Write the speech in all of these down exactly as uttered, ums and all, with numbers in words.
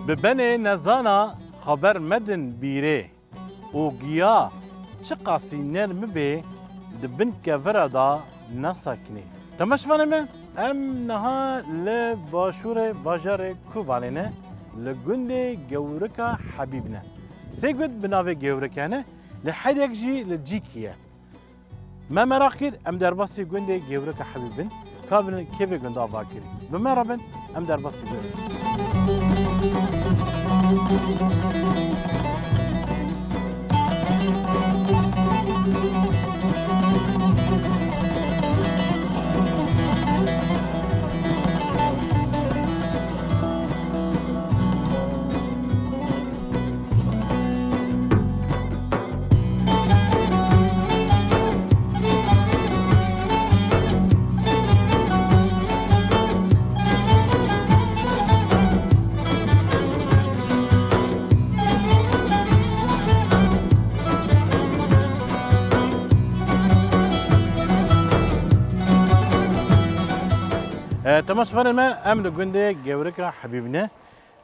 Bi benê nezana xeber medin bîrê. Û giya çiqasî nerm bibê, di bin kevira de nasekinê. Temaşevanê me, em niha li başûrê bajarê Kobanê ne, li gundê Gewrika Hebîb ne. Sê gund bi navê Gewrike ne, lê her yek jî li cîkî ye. Me meraq kir, em derbasî gundê Gewrika Hebîb bin. Ka bin kê vê gunda ava kirî. Bi me re bin, em derbasî gund. E, temaşevanên me, em li gundê Gewrika Hebîb ne.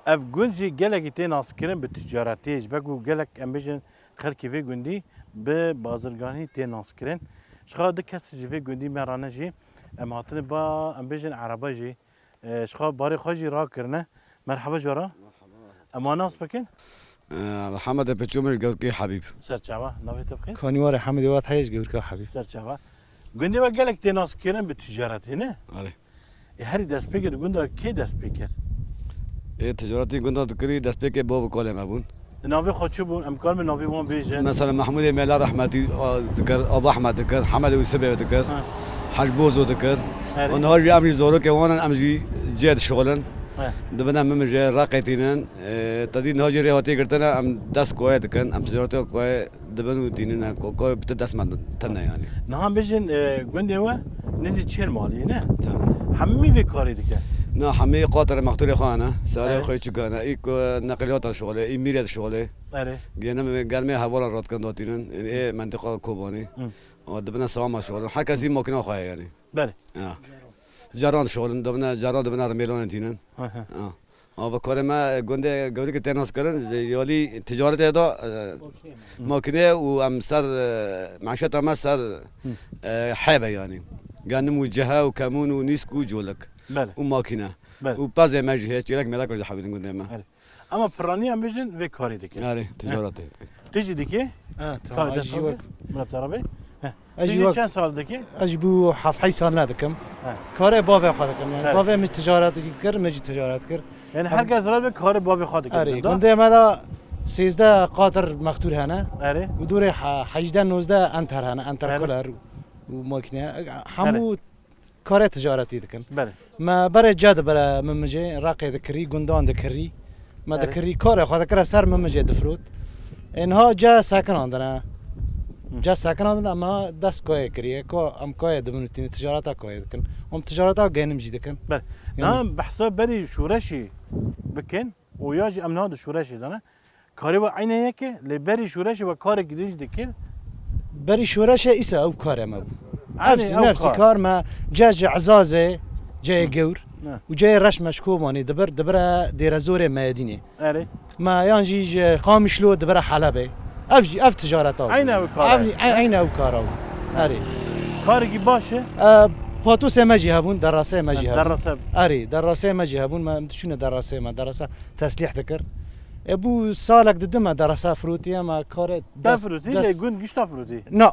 Ev gund jî gelekî tê naskirin bi ticaretiyê. Ji ber ku gelek, em bêjin, xelkê vê gundî bi bazirganî tê naskirin. Ji xwe du kes ji vê gundî me re ne jî, em hatine ba, em bêjin, ereba jî. E, ji xwe barê xwe jî rakirine. Merheba ji we re. Merheba. Em wan nas bikin. E, Hemed Peçû, min ji Gewrikê Hebîb. Ser çava, navê te bi xêr? Kanîwarê Hemedê, wat heye, ji Gewrika Hebîb. Ser çava. Gundê we gelek tê naskirin bi ticaretê, ne? Erê. Ê, herî destpêkê di gunda kê dest pê kir? Ê, ticaretê gunda dikirî, destpêkê bav û kalê me bûn. Di navê xwe çi bûn? Em karin navê wan bêjin? Mesela Mehmûdê Mela rehmetî, a, dikir, Aba Ehmed dikir, Hemed Ûsibê dikir, Ha. Hec Bozo dikir. Erê. Û niha jî em jî zarokê wan in, em jî cê dişixulin. He. Dibine min jê reqê tînin. Ê, te dî niha jî rê hatî girtine, em dest koyê dikin, em ticaretê koyê dibin û tînine, ko-, koyê bi ti dest me tine yani. Niha bêjin, e, gundê we nizî çêl malî ne? Tamam. Hemî vê karê dike? Na, hemî qatir mextûrê xwe hene, serê Evet. xwe çûk hene. Î ku neqiliyata şixulê, î mîrê dişixulê. Erê. Genim germê hevala radikin datînin, yani ê mentiqa Kobanê. Hı. O dibine sawama şixulin. Her kesî makina xwe heye yani. Belê. Ya. Caran dişixulin, dibine, caran dibine rimêlanê tînin. Hı hı. Ya. Ava karê me gundê Gewrikê tê naskirin, yalî ticaretê de, e, makine û em ser, e, meşeta me ser, e, hebe yanî. Genim û cehe û kemûn û nîsk û colik. Belê. Û makine. Belê. Û pezê me jî heye, çêlek mêlek jî hebînin gundê me. Belê. Ama piraniya em bêjin vê karê dike. Erê, ticaretê dike. Tu jî dikî? Ha, tamam, Karê ez dest jî xwe wek bike. Murat Arabê. Heh. Ez Tu jî jî wek çend sal dikî? Ez jî bû heft heyş sal ne dikim. He. Karê bavê xwe dikim. Yani He. bavê min ticaret kir, min jî ticaret kir. Yani Em her kes re bi karê bavê xwe dikir, Erê, da? Gundê me de sêzdeh qatir mextûr hene. Erê. Û dûrê he-, hejdeh nozdeh enter hene, enter Erê. kuler û makine. Hemû Erê. karê ticaretî dikin. Belê. Me berê ce dibire min mijê, reqê dikirî, gundan dikirî. Me Erê. dikirî, karê xwe dikire ser min mijê difrot. Ê niha ce sekinandine. Hı. Ce sekinandine, em niha dest kayê kiriye. Ka, em kayê dibin û tînin, ticareta kayê dikin. Em ticareta genim jî dikin. Belê. Yani Niha behsa berî şoreşî bikin û ya jî em niha di şoreşê de ne. Karê we eyne yek e, lê berî şoreşê we karekî din jî dikir? Berî şoreşê îsa ew karê me bû. Yanî Nefsî, ew nefsî kar. kar me, ce ji Ezazê, ceyê Hı. gewr, Ne. û ceyê reş me ji Kobanê dibir, dibire Dêrezorê Meyedînê. Erê. Me yan jî ji Qamişlo dibire Helebê. Ev jî, ev ticareta bû. Eyne ew kar Ev e. jî, ey-, eyne ew kara bû. Erê. Karekî baş e? E, patosê me jî hebûn, derasê me jî Ha, hebûn. derase. Erê, derasê me jî hebûn, me em diçûne derasê me, derasa teslîh dikir. E, bû salek didim me derasa firotiye, me karê Te dest, firotî, dest lê gund gişta firotî? Na,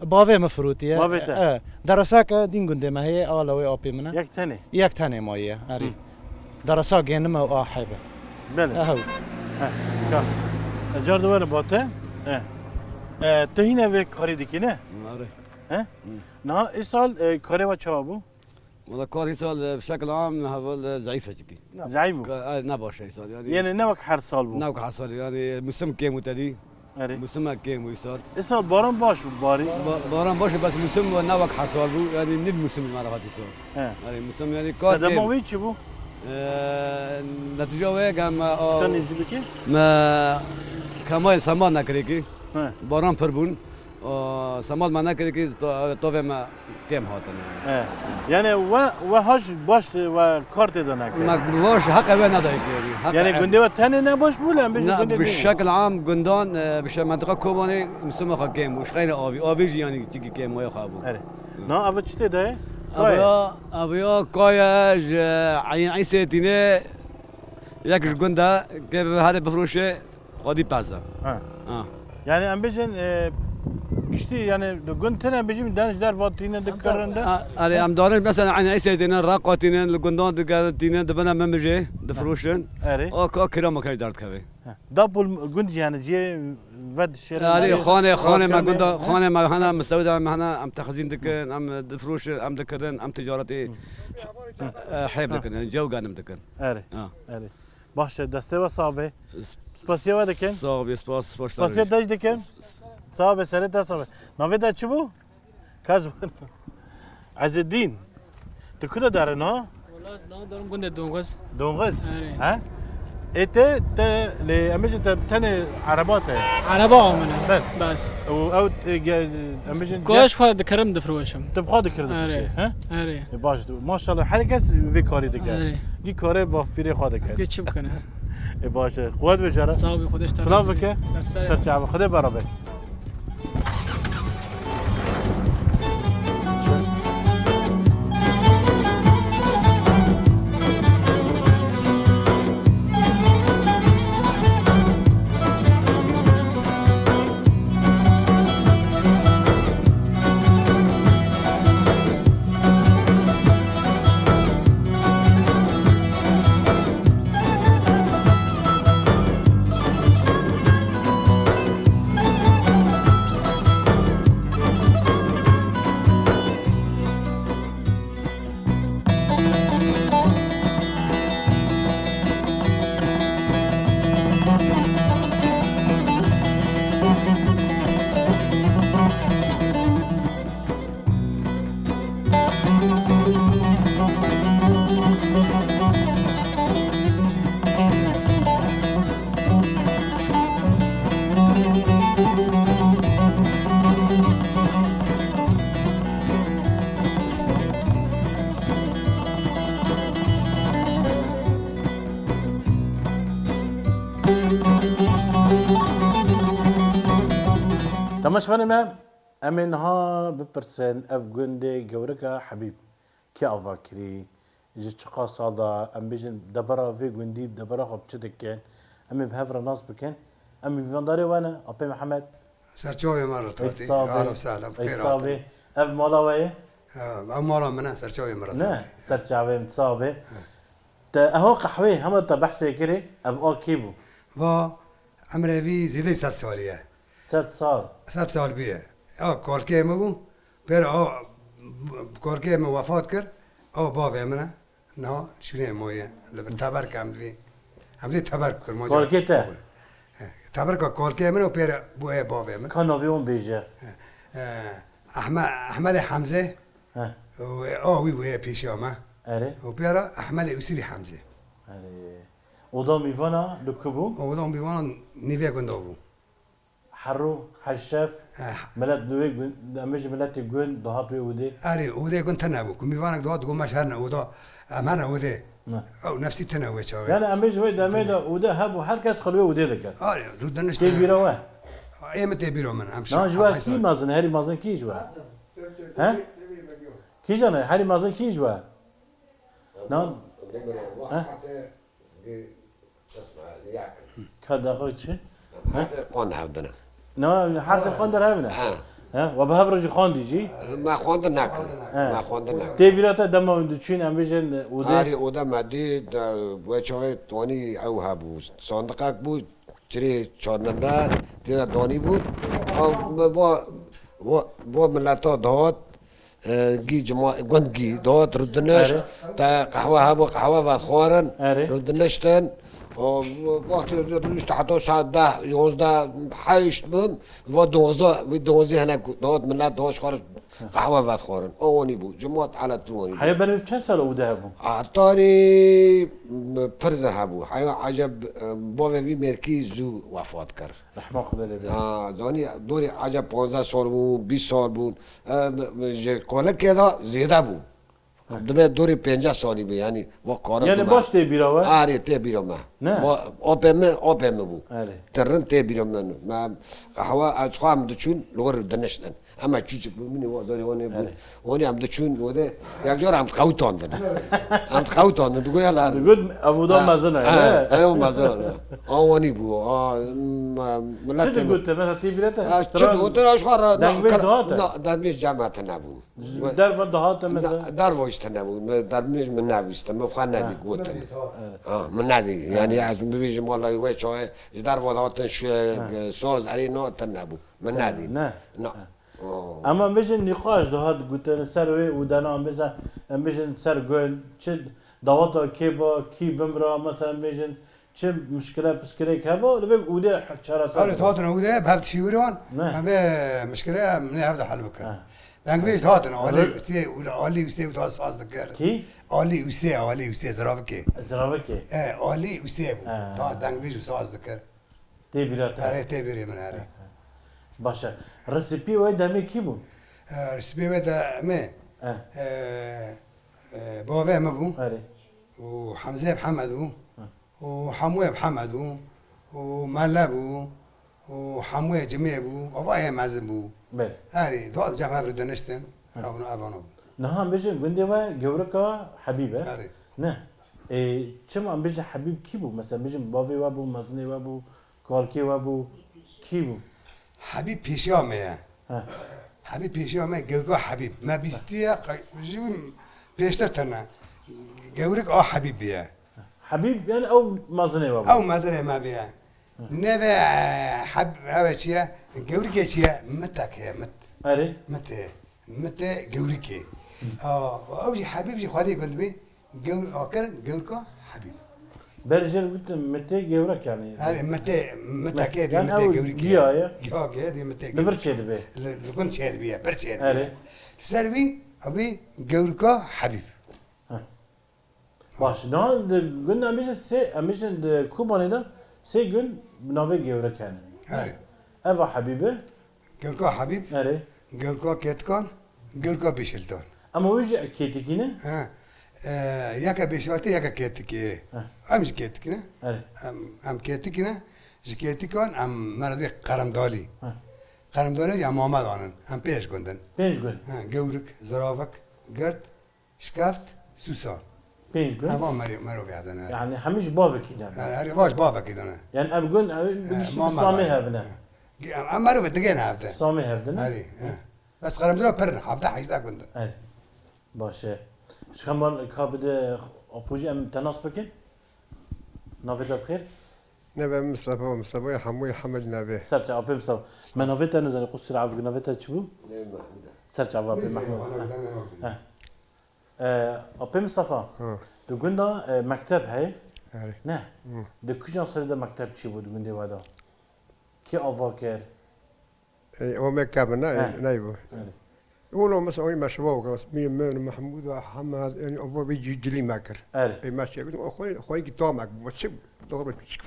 bavê min firotiye. Bavê te? E, derasake din gundê me heye, ala wê apê min e. Yek tenê? Yek tenê maye, erê. Hı. Derasa gênime û a hebe. Belê. Ehew. He, ka. E, car de were bate. E. E, tu hîne vê karê dikî ne? Are. He? Hı. Niha îsal, e, karê we çawa bû? Wala kar îsal, e, bi şekil am heval, e, zayîf e çikî. Zayîf bû? Ka-, e, ne baş e îsal, yani. Yani ne wek her sal bû? Ne wek her sal, yani musim kêm û tedî. Erê. Musim e kêm û îsal. Îsal baran baş bû, barî? Ba-, baran baş e, bes musim ne wek her sal bû, yani nîv musim ji me re hat îsal. He. Yani musim, yani kar Sedema kêm. wî çi bû? E, netîca wê gem, e, Ka nêzî bike? me kemayê sema nekirê ki. He. Baran pir bûn. O, semal me nekirî kî to-, tovê me kêm hatin. E. Yani we, we haş baş we kar tê de nekir. Me baş heqê we nedayî kî, yani. Heqê Yani ev- gundê we tenê ne baş bû, lê em bêjin Ne, gundê bi din. Şekil am gundan, e, bi şe-, mentiqa Kobanê misoma xwe kêm bû. Şixeyne avî, avî jî yani tiki kêm waya xwe bû. Erê. Na, ev çi tê de? Ev Kayê? ya, ev ya kaya ji Eyên Îsê tîne, yek ji gunda ke bi herê bifroşe, xwedî pez e. Ha. Ha. Yani em bêjin, e, giştî yani gund tine em bêjin den ji derva tîne dikirin de. A-, erê, em darin mesela Eyên Îsê tîne, Reqa tîne, li gundan digerin tîne, dibine memijê, difroşin. Erê. O ka kira me kej derdikeve. Ha. Da pul gund yani ciyê ve dişêrin. Erê, xanê, xanê me gunda, xanê me hene, mistewda me hene, em texzîn dikin, em difroşin, em dikirin, em ticaretê, e, hêb dikin, yani cew ganim dikin. Erê. Ha. Erê. Baş e, destê we sax be. Spasiya we dikin. Sax be, spas, spas. Spasiya te jî dikin. Sax be, serê te sax be. Navê te çi bû? Kaz Ezedîn. Tu ku de derin ha? Wala ez nav darim gundê Dongiz. Dongiz? Erê. He? Ê te, te, lê em bêjin te tenê ereba te. Ereba amine. Bes. Bes. Û ew, e, ge-, em bêjin Koş xwe dikirim difroşim. Tu bi xwe dikir difroşî, Erê. He? Erê. E, baş, maşallah her kes vê karî dike. Erê. Gî karê bafîrê xwe dike. Gê çi bikene? E, baş e. Quwet be jara. Sağ ol, Xwedê ji te Silav razî bike. Ser serê. Serçave. Xwedê beraber. Temaşevanê me, em ê niha bipirsin, ev gundê Gewrika Hebîb kê ava kirî? Ji çiqas sal de, em bêjin, debara vê gundî, debara xwe bi çi dikin? Em ê bi hev re nas bikin. Em mîvandarê we ne, Apê Mihemed. Serçavê me re tatî. Ehlen we sehlen, bi xêr hatin. Ev mala we ye? Ha, ev mala min e, serçavê me re tatî. Ne, serçavê min, sağ be. Te eho qehwê, hema te behsê kirê, ev a kê bû? Va, emrê vî zêdeyî sed salî ye. Sed sal? Sed sal bûye. A, kolkê min bû. Pêra a, kolkê min wefat kir. A, bavê min e. Niha şûnê moye. Li vir teberke em divê. Em divê teberk kir, moca. Kolkê te? He, teberka kolkê min û pêra bû ê bavê min. Ka navê wan bêje. He. E, Ehme-, Ehmedê Hemzê. He. Û, a, wî bû ê pêşiya me. Erê. Û pêra Ehmedê Usîlî Hemzê. Erê. Oda mîvana li ku bû? Oda mîvana nîvê gunda bû. Her rû, her şev, Eh. Milet li wê gund, em bêjin miletê gund dihat wê odê. Erê, odê gund tune bû. Ku mîvanek dihat, digot me ji herne oda, em herne odê. Ne. Ew nefsî tune wê çaxê. Yani em bêjin wê demê de ode hebû, her kes xwe li wê odê dikir. Erê, rûdinişt. Tê bîra we? Ê min tê bîra min, em Na, ji we kî mezin, herî mezin kî ji we? He? Kîjan e, herî mezin kî ji we? Na? He? Ka daxo çi? Hersê xwend hevdine. Na, hersê xwend der hevine? Ha. Ha, we bi hev re jî xwendî jî? Me xwendin nekir. Ha. Me xwendin nekir. Tê bîra te dema min diçûn, em bêjin, ûdê? Harî ûde me dî, de, wê çaxê tonî ew hebû. Sandiqek bû, çirê çarnimre, têne danî bû. Ew, me va, va, va mileta dihat, E, gî cima-, gund gî, dot, rûdinişt, Erê. Te qehwe hebû, qehwe vedixwarin, Erê. Rûdiniştin, Wextê rûnişt heta saet deh, yonzdeh, heşt bim, va dozdeh, vî dozdeh hene ku, dawet millet, dawet xwar qehwe vedixwarin. Awanî bû, cemaat eletî wanî bû. Heya berê çend sal û de hebû? Hetarî pir de hebû. Heya eceb, bavê vî mêrkî zû wefat kir. Rehma Xwedê lê bê. Ha, zanî dorê eceb panzdeh sal bûn, bîst sal bûn. Em, ji kolekê de zêde bû. Dibe dorê pênceh salî be, yanî va karin. Yanî baş tê bîra we? Arê, tê bîra me. Ne? Va apê me, apê me bû. Arê. Tirin tê bîra me. Me qehwe ez xwe em diçûn, li wir diniştin. Em çûçik bû, min ê wazarê wan ê bû. Arê. Wan ê em diçûn, wede yek car em dixewtandin. Em dixewtandin, digoya la. Digot, ev oda mezin e, ne? Ev mezin e. A wanî bû, a, m-, millet. Çi digot te, mesela tê bîra te? Ha, çi digot te, ez xwe ra, dengvêj dihat e? Na, dengvêj cemaat nebûn. Ji derve dihate mesela? Na, derve işte nebû. Me dermêj min nebîste. Me xwe nedî gotin. Ha, min nedî. Yani ez bibêjim vallahi wê çaxê ji derve dihatin şu, e, soz erê no te nebû. Min nedî. Ne. Na. Ama bêjin nîqaş dihat gotin ser wê û dena mesela em bêjin ser gun çi dawata kê ba kî bimra mesela bêjin Çi mişkile piskilek heba, li vê ûdê çareser. Erê, dihatin ûdê, bi hev dişîwiran, em vê mişkile em nê hev de hel bikin. Dengbêj dihatin, Alî Husê û Alî Husê û dihat saz dikir. Kî? Alî Husê, Alî Husê, Ziravikê. Ziravikê. E, Alî Husê bû. Dihat dengbêj û saz dikir. Tê bîra te? Erê, tê bîrê min, erê. Baş e. Resîpî wê demê kî bû? E, resîpî wê demê, e, e, bavê min bû. Erê. Û Hemzê Mihemed bû. Û Hemûyê Mihemed bû, û Mele bû, û Hemûyê Cimê bû, ava yê mezin bû. Belê. Erê, dua cem hev re diniştin, ev no, ev no bû. Niha em bêjin gundê we Gewrika Hebîb e. Erê. Ne. Ê, çima em bêjin Hebîb kî bû? Mesela bêjin bavê we bû, mezinê we bû, kalkê we bû, kî bû? Hebîb pêşiya me ye. He. Hebîb pêşiya me, Gewrika Hebîb. Me bîstiye, qe-, ji wî pêştir tene. Gewrik a Hebîb bûye. Hebîb, yani ew mezinê we bû? Ew mezinê me bûye. Neve, e, Heb-, ev çi ye? Gewrikê çi ye? Mitek heye, mit. Erê. Mit heye. Mitê Gewrikê. A, ew jî Hebîb jî xwedê gund bî. Gewr-, a kir, Gewrika Hebîb. Ber jê re gotin mitê Gewrek yani. Erê, mitê, mitekê dê yani mitê ew Gewrikê. Giya ye. Giya, giya dê mitê Gewrikê. Li vir çêdibe. Li, li gund çêdibe, pir çêdibe. Erê. Ser wî, ew bî Gewrika Hebîb. Heh. Baş. Niha di gund em bêjin sê, em bêjin di Kobanê de sê gund bi navê Gewrek hene. Erê. Eva Hebîbe. Gewrika Hebîb. Erê. Gewrika Ketikan. Gewrika Bêşiltan. Ama wî jî Kêtikî ne? He. E, yeke Bêşiltê, yeke Kêtikê. He. Em jî Kêtikî ne? Erê. Em, em Kêtikî ne? Ji Kêtikan em merivê Qeremdalî. He. Qeremdalî jî em Amedan in. Em pênc gund in. Pênc gund. He, Gewrik, Ziravik, Gird, Şkeft, Sûsan. Pênc gund. Eva meri-, merovê hev de ne. Yani hemî ji bavekî de ne. E, herî baş bavekî de ne. Yani ev gund, ev gund, e, şî mama Samê meri-, hev ne. E. Em, em merovê digên hev de. Samê hev de ne. Herî, e. Bes Qeremdîla pir ne, hevdeh hejdeh gund in. Herî. Baş e. Ji Kemal ka bide apojî em te nas bikin. Navê te bi xêr? Navê min Mistefa, Mistefa ya Hemû ya Hemed navê. Ser çava apê Mistefa. Me navê te nizanî, qusûr avik navê te çi bû? Navê Mehmûd e. Ser çava apê Mehmûd. Navê Mehmûd e. He. E, apê Mistefa, ha, di gunda, e, mekteb heye? Erê. Ne? Hı. Di kîjan serê de mekteb çêbû di gundê we de? Kê ava kir? Ê, o me kevin, ne, he, neybu. Erê. Wilo mesela o me şiva o, mi, mi, Mehmûd, Hemed, yani o bir cü-, cilî me kir. Erê. Ê, me şey, o xwe, xwe ki tam ek, bu çi, doğru çık.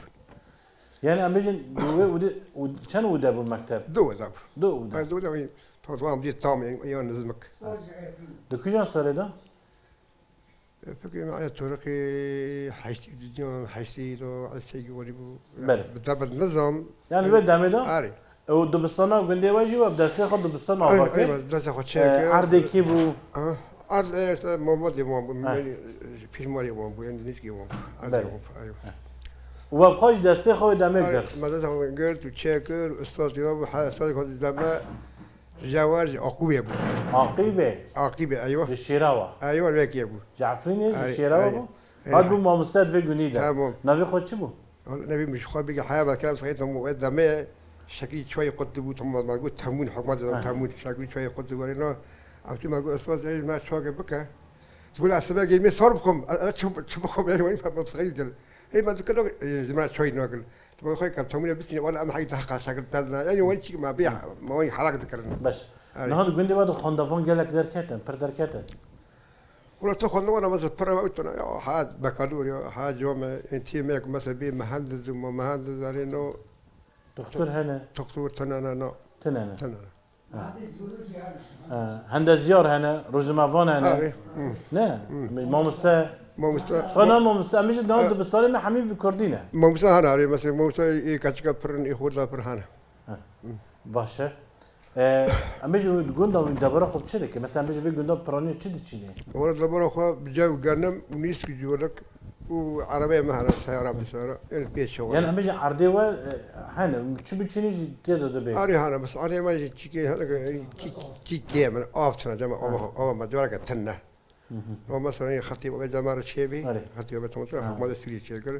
Yani em bêjin, wê û de, û çend ûde bû mekteb? Du ûde bû. Du ûde. Ay, du ûde, tamam, diye tam, yani, yani nizmik. Di kîjan serê de? Fikrê me eya Turkî heştî, heştî do, heştê giwarî bû. Belê. Bi te bi nizam. Yani vê demê de? Erê. Ew dibistana gundê we jî we bi destê xwe dibistan ava kir? Erê, erê, destê xwe çêkir. E, erdê kî bû? Ha, erd, e, işte, mama dê wan bû, ha, yani, pîşmarê wan bû, yani nîskê wan bû. Erdê wan bû, erê. Û we bi xwe jî destê xwe wê demê girt? Erê, me destê xwe girt û çêkir, ustaz dîna bû, he, ustaz xwe deme, Jawar ji Aqûbê bû. Aqîbê? Aqîbê, eywa. Ji Şêrawa? Eywa, wekî bû. Ji Efrînê, ji Şêrawa bû? Hat bû mamoste di vê gunî de. Tamam. Navê xwe çi bû? Navê min ji xwe bigî heya me kerem sexî tamam. Wê demê şekilî çayê qut dibû, tamam, me got temûn, hikûmet de temûn, şekilî çayê qut dibû. Erê, na, em tu me got, "Ustaz, ey, me çayê bike." Tu got, "Ez sibe gelmê sar bixwim." Ez, ez çi, çi bixwim? Erê, wayî me sexî dil. Ê me dikir, e, ji me çay nakin. Dibê xwe kem temûne bisîne, wala em heyî daha qaşa kir, tezna. Yanî wan çîk me bê, me wan helak dikirin. Beş. Erê. Niha di gundê we de xwendevan gelek derketin, pir derketin. Wala tu xwendevan, mesela pir ew tune ya, ha bekalor ya, ha came, ên tîmek, mesela bê mehendiz û ma mehendiz, erê no. Doktor hene. Doktor tune ne, no. Tune ne. Tune ne. Ha. Ha, hendezyar hene, rojnamevan hene. Erê. Hı. Ne? Hı. Mamoste. Mamoste. Çiqa na mamoste, em jî na dibistanê me hemî bi kurdî ne. Mamoste hene, erê, mesela mamoste ê keçika pir in, ê xorda pir hene. Ha. Baş e. E, em bêjin wî gunda wî debara xwe çi dike? Mesela em bêjin vê gunda piranî çi diçînê? Wala debara xwe bi cew gernim û nîsk û ciwirlik û erebeyê me hene, seyara bi seyara. Ên pê şewar. Yani em bêjin erdê we, e, hene, çi biçînî jî tê de dibe. Arê hene, bes arê me jî çîkê hene, çî, çîkê min av tine, cema ava, ava me, ciwareke tine. Hı hı. O mesela xetî ve cema re çêbî, Arê. Xetî ve tamam, Ha. Hikûmeta Sûriyê çêkir.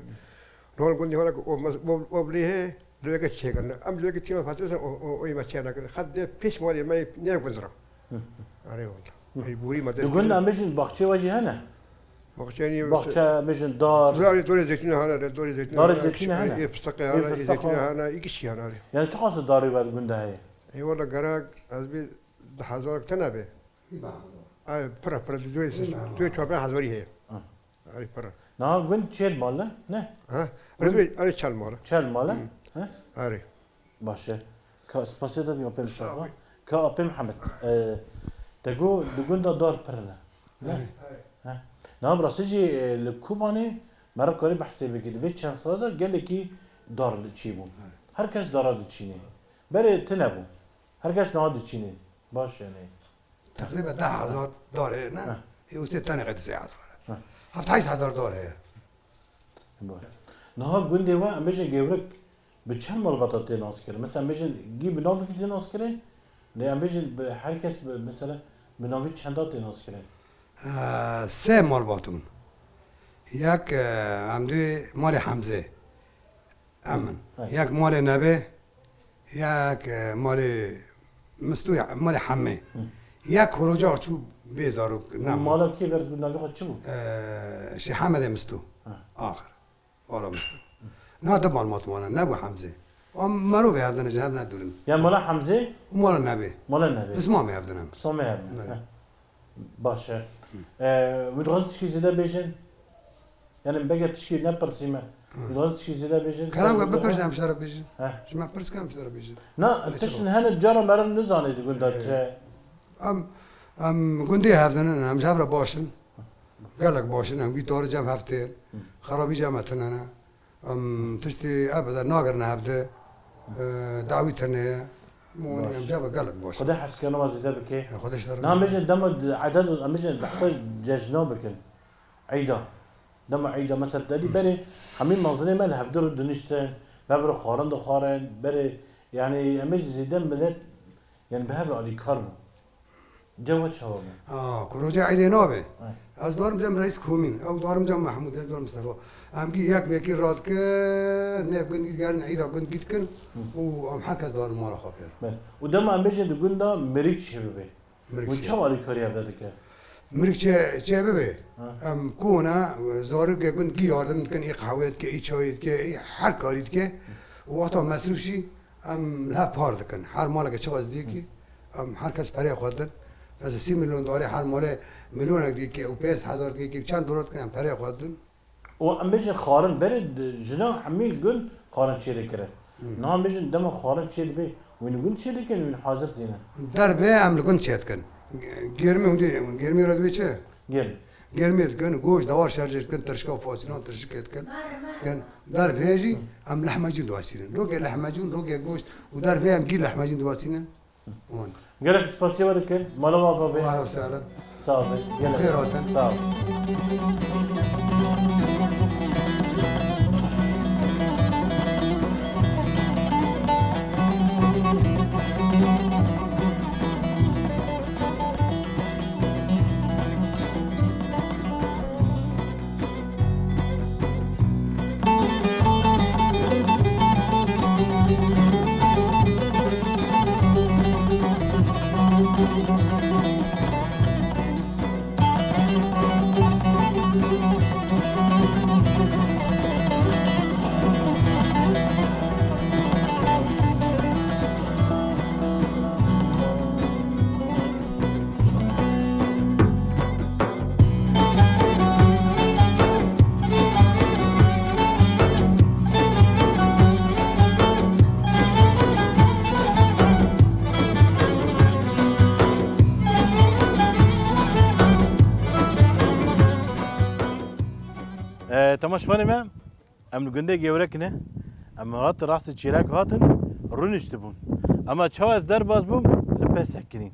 Nol gundî hene o mes-, o, o bilê he, lêke çêkir. Em lêke tîma fatisa o, o, o me çê nekirin. Xet de pêş warê me ne gund ra. Hı hı. Arê wala. Hı. Ey bûrî me Di gund em bêjin baxçê we jî hene? Baxçe niye? Baxçe, em bêjin dar. Zarê dorê zeytûnê hene, re, dorê zeytûnê Darê hene, zeytûnê hene. Ê fistaqê Ê hene, ê fistaqa. Zeytûnê hene, ê kişkî hene arê. Yani çiqas darê we di gund de heye? Ey wala gerek, ez bê di hezar tine bê. Ay, pira, pira, duê, duê çar pênc hezarî heye. Ha. Ay, pira. Niha gund çêl mal e, ne? Ha? Gund Ay, ay, çel mal e. Çel mal e, Hı. he? Arê. Baş e. Ka spasiya da diyo pê Mustafa. Ka apê Mihemed. E, te got, di gunda dar pir ne. Ne? Arê. He. Niha bi rastî jî, e, li Kobanê me re karî behsê bikî. Di vê çend sala de gelekî dar çî bû. Arê. Her kes dara diçînê. Berê tine bû. Her kes niha diçînê. Baş e, ne? Teqrîben deh hezar dar heye, ne? Heh. Ê wê tê tenê qey du sê hezar e. Heh. Heft heşt hezar dar heye. Baş. Niha gundê we, em bêjin Gewrik, bi çend malbata tê naskirin? Mesela, em bêjin gî bi navikî tê naskirin, lê em bêjin bi her kes bi, mesela, bi navî çenda tê naskirin? Ee, sê malbat hûn. Yek, e, em dê malê Hemzê. Em in. Hey. Yek malê Nebê, yek, e, malê Mistû, malê Hemê. Hı. Yek horoca çû bê zarok, Bu nem. mala kê ver, navê xwe çi bû? E, Şêx Hemedê Mistû. Ha. Axir. Mala Mistû. Na di mal mat wana, ne bu Hemzê. Am mero ve hevdene, hev ne durin. Ya mala Hemzê? U mala Nebê. Mala Nebê. Pismamê hevdene. Pismamê hevdene. Nebê. Ha. Baş e. Hı. E, wî dixwazin tişkî zêde bêjin? Yani bege tişkî nepirsîme. Hı. Wî dixwazin tişkî zêde bêjin? Kerem ke bipirs em şere bêjin. He. Ji me pirs ke em şere bêjin. Na, Öyle tiştin çok. hene cara merin nizanê di gunda Ee, çi. Em, em gundê hevdinin, em ji hev re baş in. Gelek baş in, em wî tarî cem hev tên. Hı. Xerabî cem me tune ne. Em tiştê ebede nagirine hevde, e, dawî tenê ye. Monî Baş. em ceva gelek baş. Xwedê hezkirina we zêde bike. Ya, Xwedê ji te razî Niha em be. bêjin dema di edet, em bêjin behsa cejna bikin. Eyda. Dema eyda, mesela, te dî berê hemî mezinê me li hevdî re diniştin, bev re xwarin dixwarin, berê, yani, em bêjin zêde milet, yani, bi hev re alîkar bû. Cewa çawa bû? Aa, ku roja Eydê nabê. Ay. Ez darim cem Reis Komîn, ew darim cem Mehmûd, ez darim Mustafa. Em gî yek bi yekî radikin, nêv gund gît gerin, Eyda gund gît kin Hı. û em her kes darim mala xwe pêr. Be. Û dema em bêjin di gunda mirik çê bibe. Mirik Hûn çê. çawa alîkarî hevde dike? Mirik çê, çê bibe. Ha. Em kona, zarokê gund gî yardim dikin, î qehwê dike, î çayê dike, î her karî dike. Û wexta mesrûf jî, Em li hev par dikin. Her maleke çi wez dî ki, em her kes pereyê xwe didin. Mesela sî milyon darê her malê milyonek dî ki, û pênc hezar dî ki, çend dolar dikin, em pereyê xwe didin. Û em bêjin xwarin, berê di jina hemî gund xwarin çê dikirin. Hı. Niha em bêjin dema xwarin çê dibe, wî li gund çê dikin, wî hazir tîne. Derbê em li gund çê dikin. Germî hûn dî, germî re dibê çi? Gel. Germê dikin, goşt, dawar şerjê dikin, tirşika fasîlan, tirşikê dikin. Dikin, dervê jî em lehmecîn diwesînin. Rokê lehmecûn, rokê goşt û dervê em gî lehmecîn diwesînin. Wan. Gelek spasiya we dikin. Mala we ava be. Wa ev sehlan. Sağ ol. Gelek. Xêr hatin. Sağ ol. E, temaşevanê me, em li gundê Gewrek ne. Em hatin rastî çêlek hatin, rûniştibûn. Ema çawa ez derbas bûm, li pez sekinîn.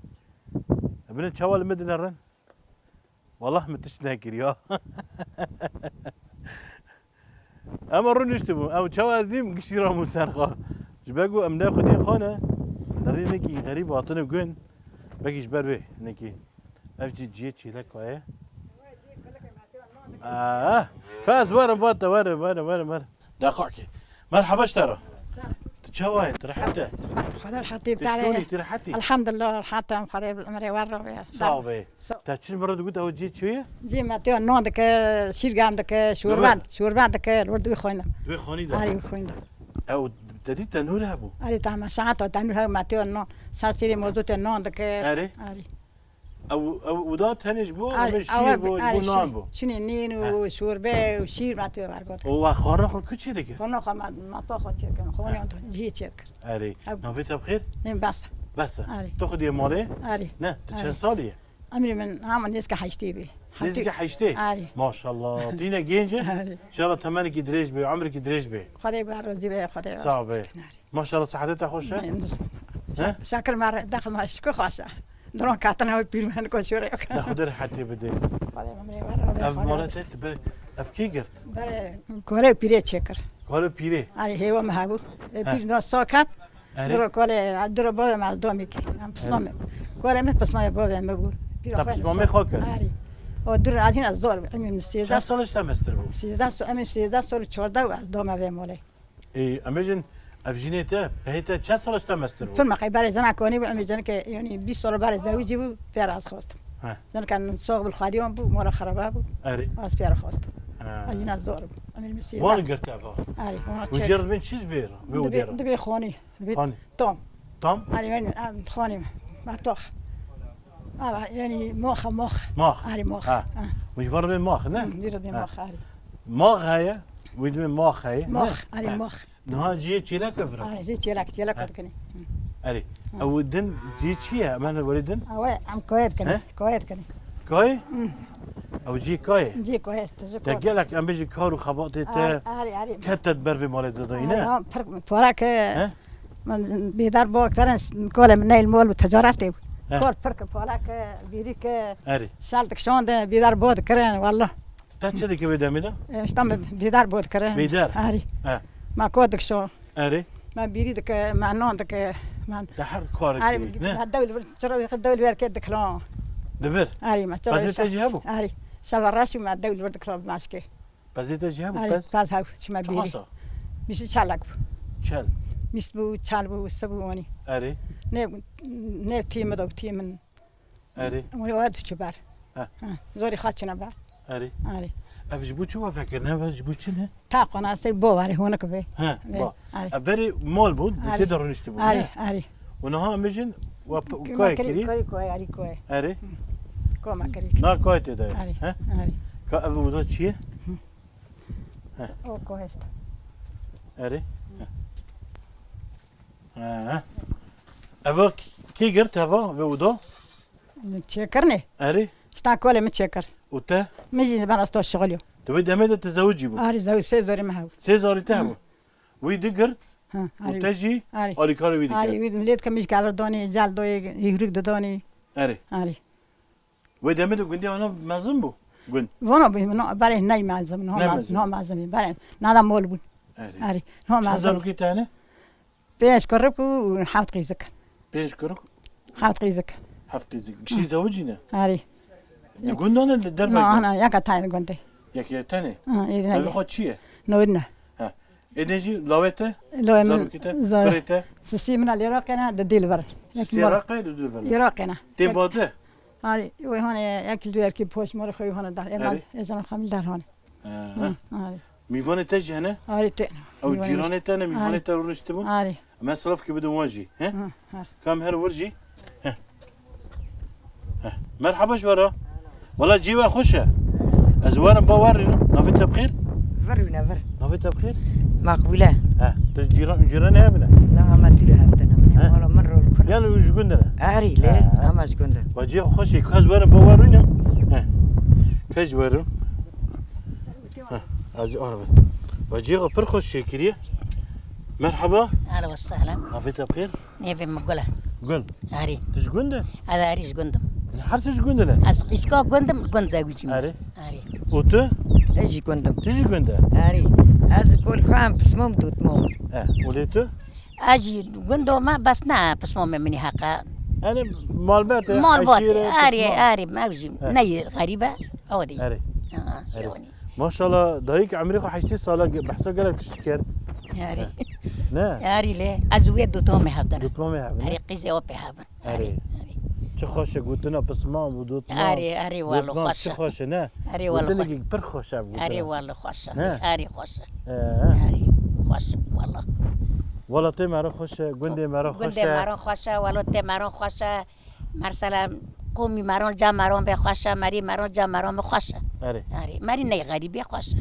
Bibînin çawa li min dinerin? Wallah min tişt nekiriya. Ema rûniştibûn. Ew çawa ez dîm, giştî rabûn ser xwe. Ji ber ku em ne xwediyên xwe ne, li rê nekî xerîb hatine gund, belkî ji ber wê nekî. Ev jî cihê çêleka ye. Ah, ka ez werim ba te, werim, werim, werim, werim. Deqakê. Merhaba ji te re. Tu çawa yî? Tu rehet e? Xwedê rehetî Tu bidare. Şûnî, tu rehet î? Elhamdulillah, rehet im. Xwedê bi emrê we re be. Sağ ol be. Sağ ol. Te çi ji min re digot, ew cihê çi ye? Cihê me tê nan dike, şîrgam dike, şorban, Dibe. Şorban dike, li wir di wî xwîn de. Di wî xwîn de. Arî wî xwîn de. Ew te dî tenûr hebû? Arî, tamam, saet o tenûr hebû, me tê nan. Ser sîrê mozotê nan dike. Erê. Arî. Ew, ew, ew da tenê ji bo, Arî, ew ê şîr ew bo, ji bo ew nan bo. Şûnê nîn û He. Şorbe û şîr me tê bergot. O wa xwarina xwe ku çê dikir? Xwarina xwe me, me pa xwe çê dikin. Xwe He. Yan cihê çê dikir. Erê. Ew Navê te bi xêr? Nîn bes. Bes e. Arî. Tu xwedî yê malê? Arî. Ne, tu Arî. Çend salî ye? Emrê min hema nêzîkî heştê bî. Nêzîkî heştê? Arî. Maşallah. Tu yine genc e. Arî. Înşallah temenekî dirêj be, emrekî dirêj be. Xwedê bi razî be, Xwedê Sağ ol be. Razî be. Arî. Maşallah, sihetê te xweş e? Ne, He? Şakir me re, dexil me re şikir xweş e. Diron katine ew pîr me ko şûrê. Ne, Xwedê rehetê bide. Xwedê emrê we re be, Ev Xwedê mala razî te, be. Tu ber, ev kê girt? Berê, kore pîrê çêkir. Kore pîrê? Arî, hêwa me hebû. E, He. Pîr no sokat. Erê. Duro kole, duro bavê me domî ki. Em pismamê. Erê. Kole me pismamê bavê me bû. Pîra Te xwe pismamê so- xwe kir? Arî. O duro adîna zor bû. Emî Çend sêzdeh. Sal ji te mestir bû? Sêzdeh so-, emî sêzdeh sor çardeh û ez doma vê molê. Ê, em bêjin, ev jinê te, pehê te çend sal ji te mestir bû? Pir me qey berê jena konî bû, emî jinike, yanî bîst sal berê zewicî bû, pê re ez xwestim. He. Jinike sox bil xwedî wan bû, mola xeraba bû. Erê. Ez pê re xwestim. He. Ez jina zor bû. Emî min sêzdeh. Wan girte va. Erê, wana Û çek. Jê re dibên çi vê re, vê Dibê, odê re? Dibê xonî. Dibê Xonî. Tom. Tam? Erê, yanî, em xonî me. Me tox. Ava, yanî mox e, mox. Max. Arî, mox. Ha. Ha. Wî var bê max, ne? Hı, wî re bê Ha. Max, arî. Max heye, wî dibê max heye, ne? Max, arî, Ha. Max. Niha cihê çêlek e vira. Arî, cihê çêlek, çêlek Ha. dikinî. Hı. Erê. Ha. Ew din cihê çi ye? Em hene werê din? Ew em koyê dikinî, He? Koyê dikinî. Kayê? Hı. Ew cihê kayê? Cihê koyê, tu ji Te kor. Gelek em bêjin kar û xebatê te Arî, arî, arî. Ket te ber vê malê de dayî, Arî, ne? Ya, pir, pora ke He? Min bêdar bo kirin, kolê min neyl mol bi ticaretê bû. He. Kol pir ki pala ki, bîrî ki, Erê. Sel dikşon de bêdar bo dikirin, wallah. Te çi dike wê demê de? E, işte min bêdar bo dikirin. Bêdar? Erê. He. Ma ko dikşon. Erê. Me bîrî dike, me non dike, me Te her karek Erê, dikî, ne? Me dewl vir, çira wî dewl ver ke dikilon. Di vir? Erê, me çira Pezê te jî hebû? Erê. Sava reş me dewl vir dikilon maşke. Pezê te jî hebû, Erê, pez? Pez hew, çima bîrî. Çiqas a? Bîst çalak bû. Çel? Bîst bû, çal bû, se bû wanî. Erê. Ne, ne tî min de, tî min. Erê. Wê, wê tu çi ber. He. He, zorî xwe çine ber. Erê. Erê. Ev ji bo çi we vekirine, ev ji bo çi ne? Ta qonastek bo warê, honik be. He, Ne, ba. Erê. Ev berê mal bû, Erê. Tê de rûniştibû, Erê, ne? Erê. Û niha em bêjin, we p-, Kima kayê kirî, kirî? Kayê, kayê, erî kayê. Erê. Koma kirî. Na kayê tê de ye, Erê, he? Erê. Ka ev oda çi ye? Hı. He. O kayê işte. Erê. He. He. Eva k-, kê girt eva ve oda? Çêkirine? Erê. Sta kolê min çêkir. Û te? Min jî ben asta şixul yo. Tu wê demê de tu zewicî bû? Arî, zewicî sê zorî min hebû. Sê zarî te Hı. hebû? Wî digirt Ha, û arî. Te jî Arî. Alîkarê wî dikir. Arî, wî lê dike min jî kevir danî, cel doyê, hîvrik didanî. Erê. Arî. Wê demê de gundê ana mezin bû? Gund. Vana bî, no, berê ney mezin, no Ne mezin, mezin? No mezin bî, berê nada mol bûn. Erê. Erê, no Çend mezin. Zarokê te hene? Pênc kurik û heft qîzik. Pênc kurik? Heft qîzik. Heft qîzik. Giştî Ha. zewicî ne? Erê. Di gund de ne, li derve Na, gund? Na, yeka tayê gundê. Yekê tenê? Ha, êdî ne Navê ye. Xwe çi ye? Nûrîne. Ha. Êdî jî lawê te? Lawê min Zarokê te? Zar-, Kurê te? Sisî min a li Iraqê ne, di dîl vir. Yek Sisî mal. Iraqê, di dîl vir. Iraqê ne. Tê Yek bade? Arî, wê hane yek li duyerkî poş mor xwe hane dar. Ema Erê. Ezan xamil dar hane. Ha, Hı, ha. Arî. Mîvanê te jî hene? Arî te. Ew Mîvanê cîranê te ne, mîvanê Arî. Te rûniştibûn? Arî. Em siraf ki bidin wan jî, he? Hı, her. Kam her wir jî? He. He. Merhaba ji we re. Wela cî we xweş e. Ez werim ba werînim. Navê te bi xêr? Vir wîne vir. Navê te bi xêr? Makbule. He. Tu cîran, cîranê hev ne? Na, hema dûre hev de ne. Min He. Mala min rol kir. Yan ji gund ne? Erî lê, He. Hema ji gund e. Wa cî xweş e. Ez werim ba werînim. He. Kej werim. He. Hacı Arabet. Bacı, pir xweş şekiliye. Merhaba. Ahlen ve sehlen. Afiyet bixêr. Nêvê min Gul e. Gul. Arî. Tu ji gund e? Ez arî ji gund im. Her se ji gund e? Ez îşka gund im, gund zewicî me. Arî. Arî. Û tu? Ez jî gund im. Tu jî gund e? Arî. Ez kol xwe em pismom dûtmom. E, û lê tu? Ez jî gund im, bes ne pismom e minî heqa. Yani malbet e, malbet e, eşîre, arî, pismam. Arî, me jî. E. Ne ye xerîb e, ew dî. Arî. Ha, arî. Ew dî. Maşallah, dayik emrê xwe heştê sala ge-, behsa gelek tişt kir. Yarî. Ne? Yarî lê ez wê dûtomê hebdin. Dûtomê hebdin. Erê qîzê o pê hebin. Erê. Erê. Çi xweş e gotina pisman û dûtman. Erê, erê, walo xweş e. Dûtman çi xweş e, ne? Erê, walo xweş. Gotinekî pir xweş e gotina. Erê, walo xweş e. Ne? Erê, xweş e. He. Erê, xweş e, walo. Welatê me re xweş e, gundê me re xweş e. Gundê me re xweş e, welatê me re xweş e. Mesela qomî meron ca meron bê xweş e, merî meron ca meron bê xweş e. Erê. Erê. Merî ney xerîbê xweş e.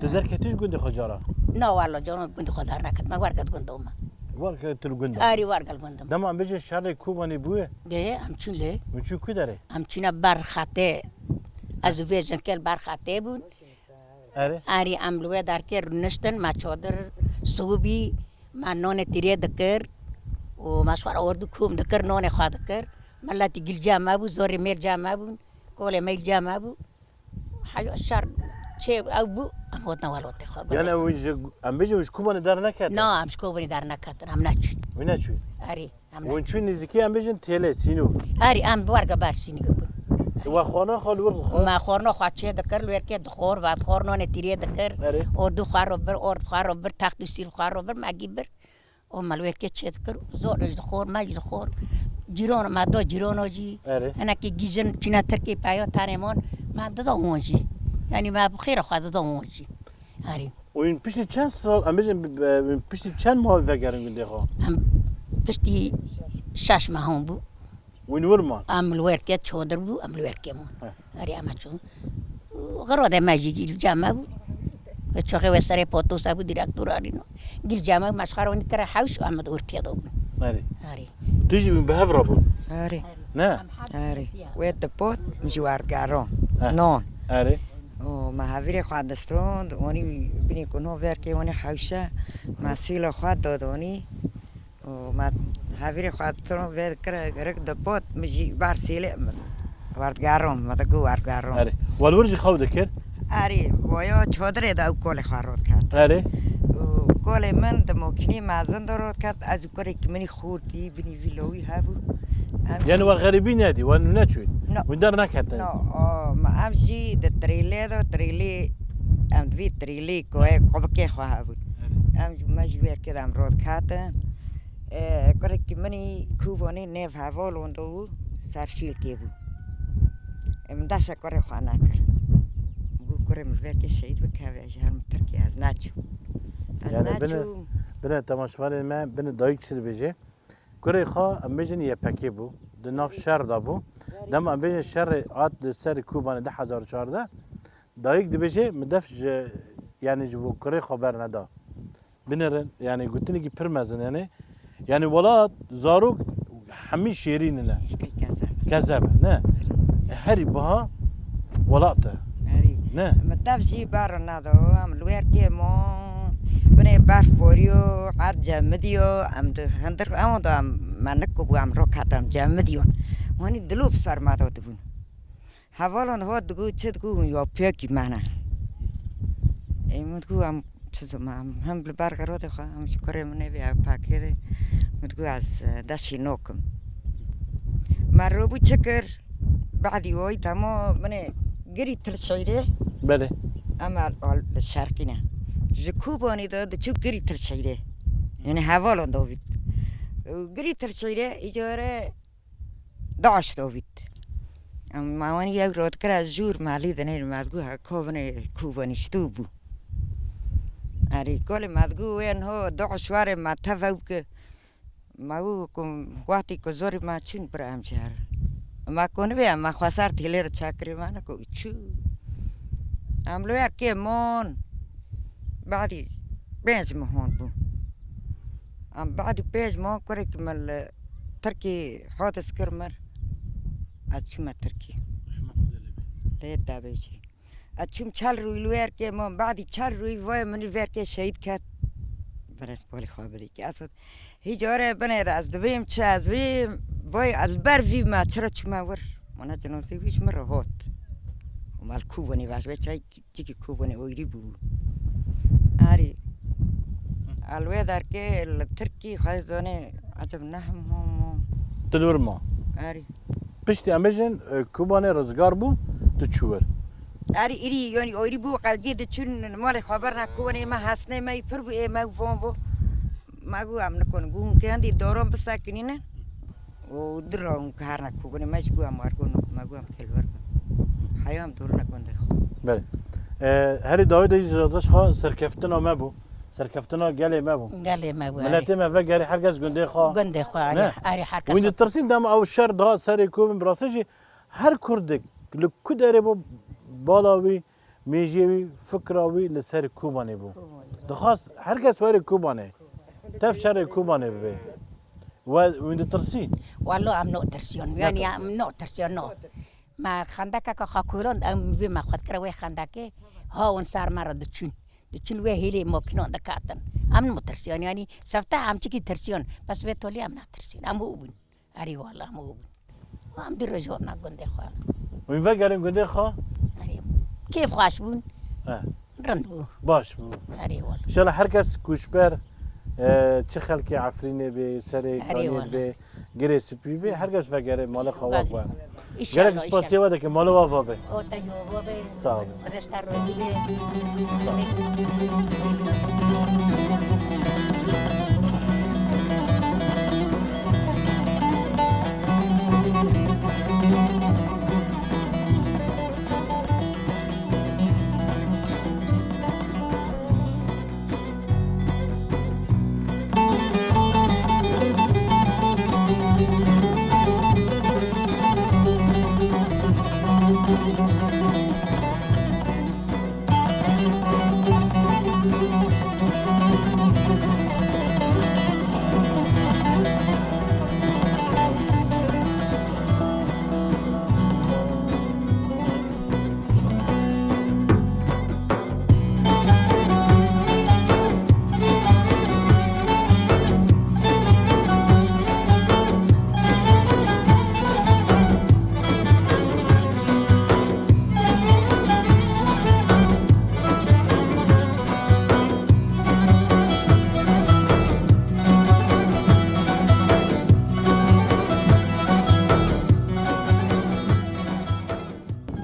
Tu derketî ji gundê xwe cara? Na walla caran gundê xwe dar neket. Me werket gundo me. Werket tu li gund e? Erê, wergel gund im. Dema em bêjin şerê Kobanê bûye? Dê, em çûn lê. Em çûn ku derê? Em çûne ber xetê. Ez û vê jinkê li ber xetê bûn. Erê. Erê, em li wê derkê rûniştin, me çadir sibû bî, me nonê tîrê dikir û me ji xwe re ordû kom dikir, nonê xwe dikir. Miletî gilca me bû, zorê mêlca me bûn, kolê mêlca me bû. Heya şer çê ew bû, em hotine welatê xwe. Yani ew ji, em bêjin ji Kobanê derneketin? Na, em ji Kobanê derneketin, em neçûn. Wî neçûn? Erê. Em ne- Hûn çûn nêzîkî em bêjin têlê, Sînû? Erê, em warga ber Sînû bûn. We xwarina xwe li wir dixwar? Me xwarina xwe çê dikir, li wêrkê dixwar, vedixwar, nonê tîrê dikir. Erê. Ordû xwe ro bir, ord xwe ro bir, text û sîr xwe ro bir, me gî bir. Û me li wêrkê çê dikir, zor jî dixwar, me jî dixwar. Cîrano me da cîrano jî. Erê. Hinekî gîjin çîne Tirkî peya tenê man, me dida wan jî. Yanî me bi xêra xwe dida wan jî. Erê. Û hûn piştî çend sal, em bêjin, bi-, bi-, hûn piştî çend mah vegerin gundê xwe? Em piştî şeş mehan bû. Wî li wir man? Em li wêrkê çadir bû, em li wêrkê man. He. Erê, em çûn. Xirodê me jî gilca me bû. Çoxê wê serê potosa bû, direktor arîno. Gilca me bû, me ji xwe re wanî kire hewş û em di wêrkê de bûn. Erê. Erê. Tu jî bi hev re bûn? Erê. Ne? Erê. Wê dipot, min jî werdigeron. He. Non. Erê. Û me hevîrê xwe distrond, onî binî ku no verkê onî hewşe, me sîla xwe dod onî. Û me hevîrê xwe distrond vê kire girik dipot, min jî ber sîlê min werdigeron, me digo werdigeron. Erê. Wal wir jî xew dikir? Erê, waya çadirê de ew kolê xwe rot ket. Erê. Û kolê min di mokînî mezin de rot ket, ez û kurêkî min î xortî, binî vî lawî hebû. Em Yani jî we xerîbî nedî, we neçûn? No. Hûn derneketin? No, o, ma em jî di trêlê de, trêlê, em di vî trêlê ku heye qubikê xwe hebûn. Erê. Em jî, me jî wê kir em rot ketin. E, kurêkî min î Kobanê nêv hevalon de bû, serşîlkê bû. E, min deşa kurê xwe nekir. Got, kurê min vêrkê şehîd bike, ez ji herim Tirkiye ez neçûm. Ez Yani bine, neçûm. Bine temaşevanên me, bine dayik çi dibêje? Kurê xwe em bêjin Y P G bû, di nav şer de bû. Dema em bêjin şerê hat li ser Kobanê du hezar û çardeh, dayik dibêje, min def ji, yani ji bo kurê xwe berneda. Binêrin, yani gotinekî pir mezin, yani, yani welat, zarok hemî şêrîn ne. Kezeb. Kezeb, ne? Herî biha welat e. Herî. Ne? Min dev jî ber neda, em li wêrkê mon, binê berf boriyo, erd cemidiyo, em di hindir, em da em menik bû, em roket em cemidiyon. Wanî dilop ser me de dibûn. Hevalon hot digo, çi digo, hûn ya pêkî me ne. Ê, min digo, em çi zima, em him li ber xerodê xwe, em ji kurê min ê vê ew pekê rê. Min digo, ez, e, deşî nokim. Me robû çi kir? Badî oy dema min ê girî Tilşeyrê. Belê. Em al, al şerqî ne. Ji Kobanê de diçû girî Tilşeyrê. Yani hevalon dovît. Girî Tilşeyrê, îcara DAIŞ dovît. Em ma wanî yew rot kira jûr malî dinê, ma digo ha kovine, kovine ştû bû. Erê, kolê ma digo wê niho DAIŞ ware ma tev ew ki, ma û ku wextî ku zorî ma çûn bira em ji her. Ma ku nivê em ma xwesar têlê re çakirê ma ne ku çû. Em li wer kê mon. Badî pênc mehon bû. Em badî pênc mehon kurekî min li Tirkî hodis kir mir. Ez çûme Tirkî. Rehma Xwedê lê bê. Lê te bêjî. Ez çûm çel rûyî li wê erkê, min badî çel rûyî vayê min li vê erkê şehîd ket. Berespolê xwe bidî ki ez hîç care binêre ez divêm çi, ez vêm vay ez li ber vî me çira çûme wir. Mana cenazê wî ji min re hat. Û me li Kobanê ve ji wê çay Çikî Kobanê oyrî bû. Erê. Li wê derkê li Tirkî xwezane eceb nehim hom hom. Tilur ma. Erê. Piştî em bêjin, e, Kobanê rizgar bû, tu çû wir. Erê, irî, yanî oyrî bû, qelgê diçûn malê xwe berna Kobanê me hesnê me yî pir bû, ê me û van bû. Me got em nikon, got hûn kê hindî daran bisekinîne. Û dira hûn ke herine Kobanê me jî got em wergon, me got em kêlwer bin. Heya em dorine gundê xwe. Belê. E, herî dawî de jî zadiş xwe serkeftina me bû. Serkeftina gelê me bû. Gelê me bû, Miletê erê. Me vegerî her kes gundê xwe. Gundê xwe, erê, Ne? Erê her kes Wî xwe. Ditirsîn dem ew şer dihat serê Kobanê bi rastî jî her kurdek li ku derê bû bala wî, mêjiyê wî, fikra wî li ser Kobanê bû. Kobanê. Dixwast her kes were Kobanê. Tev şerê Kobanê bibe. We wî ditirsî? Walo em no tirsiyon. Yani Netirsiyon. Em no tirsiyon, no. Me xendekeke xwe kuland, em vê me xwedkira wê xendekê, ha hûn ser me re diçûn. Diçûn wê hêlê makînan dikatin. Em no tirsiyon, yani sefte em çikî tirsiyon. Bes wê tolî em netirsiyon. Em hû bûn. Erê wala em hû bûn. Em di roj hotna gundê xwe. Hûn vegerin gundê xwe? Erê. Kêf xweş bûn. He. Rind bû. Baş bû. Erê wala. Înşallah her kes koçber, e, çi xelkê Efrînê bê, serê Erê Kaniyê wala. Bê, Girê Spî bê, her kes vegere malê xwe wa Vegere. Xwe. Înşallah, Gelek spasiye înşallah. We dike, malê wa va be. O te jî wa be. Sağ olun. Xwedê ji te razî be.